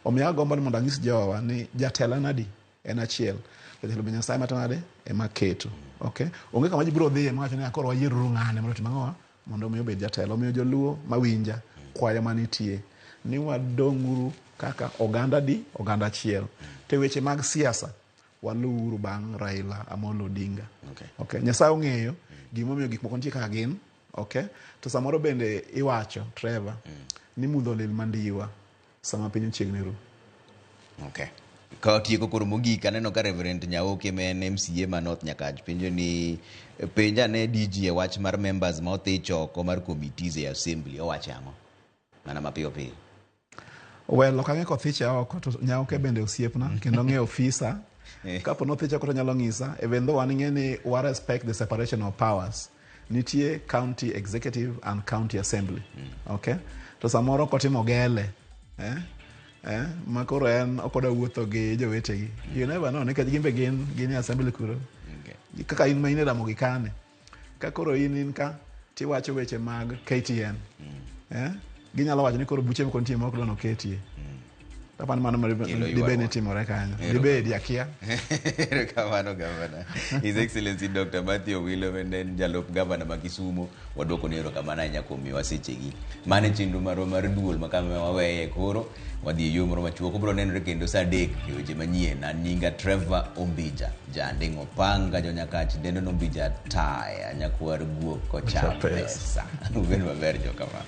Omiyo agombo ni mondo anyis jowa ni jatelo en adi? En achiel. Jatelo be Nyasaye matimo nade? Ema keto. Okay, onge kama ji biro dhiye mawacho ni koro wayieruru ng'ane mondo otim ang'owa mondo mi obed jatelo. Omiyo joluo mawinja, kwayo manitie ni wadong'uru kaka oganda di oganda achiel. To e weche mag siasa waluwuru bang' Raila Amolo Odinga. Okay. Nyasaye ong'eyo gimomiyo gik moko nitie kaka gin. Okay, to samoro bende iwacho, Trevor, ni mudho lil mandiwa sama piny ochiegni ru. Okay. Ka watieko koro mogik, aneno ka Reverend Nyaoke ma en MCA ma North Nyakach penjo ni penja ne DG e wach mar members ma othich oko mar committees e assembly, owacho ang'o? Mana mapiyo piyo. Well, ok ang'e kothiche oko, to Nyaoke bende osiepna kendo ng'eyo ofisa. Kapo nothicha koro nyalo ng'isa, even though wan ing'e ni wa respect the separation of powers. Nitie county executive and county assembly. Okay? To samoro kotimo gele, eh? Eh? Ma koro en ok odwa wuotho gi jowetegi. You never know, nikech gin be gin gin e assembly kuro. Kaka in ma in e Ramogi kane. Ka koro in in ka tiwacho weche mag KTN. Eh? Ginyalo wacho ni koro buche moko nitie ma ok dwa noketie. Apani mano Kelo dibed ni ywaruok. timore kanyo. Ero. Dibedi akia. Erokamano gavana. His Excellency Dr. Matthew Owilo bende en jalup gavana ma Kisumo. Waduoko ni erokamano ahinya kuom miyowa sechegi. Mano e chenro marwa mar duol ma kama waweye koro. Wadhi e yo moro machuok. Obiro nenore kendo saa 3 e weche manyien. An nyinga Trevor Ombija. Janding' Opanga jonyakach dendo Nombija taya nyakwar guok kocham pesa. Ubed maber jokama.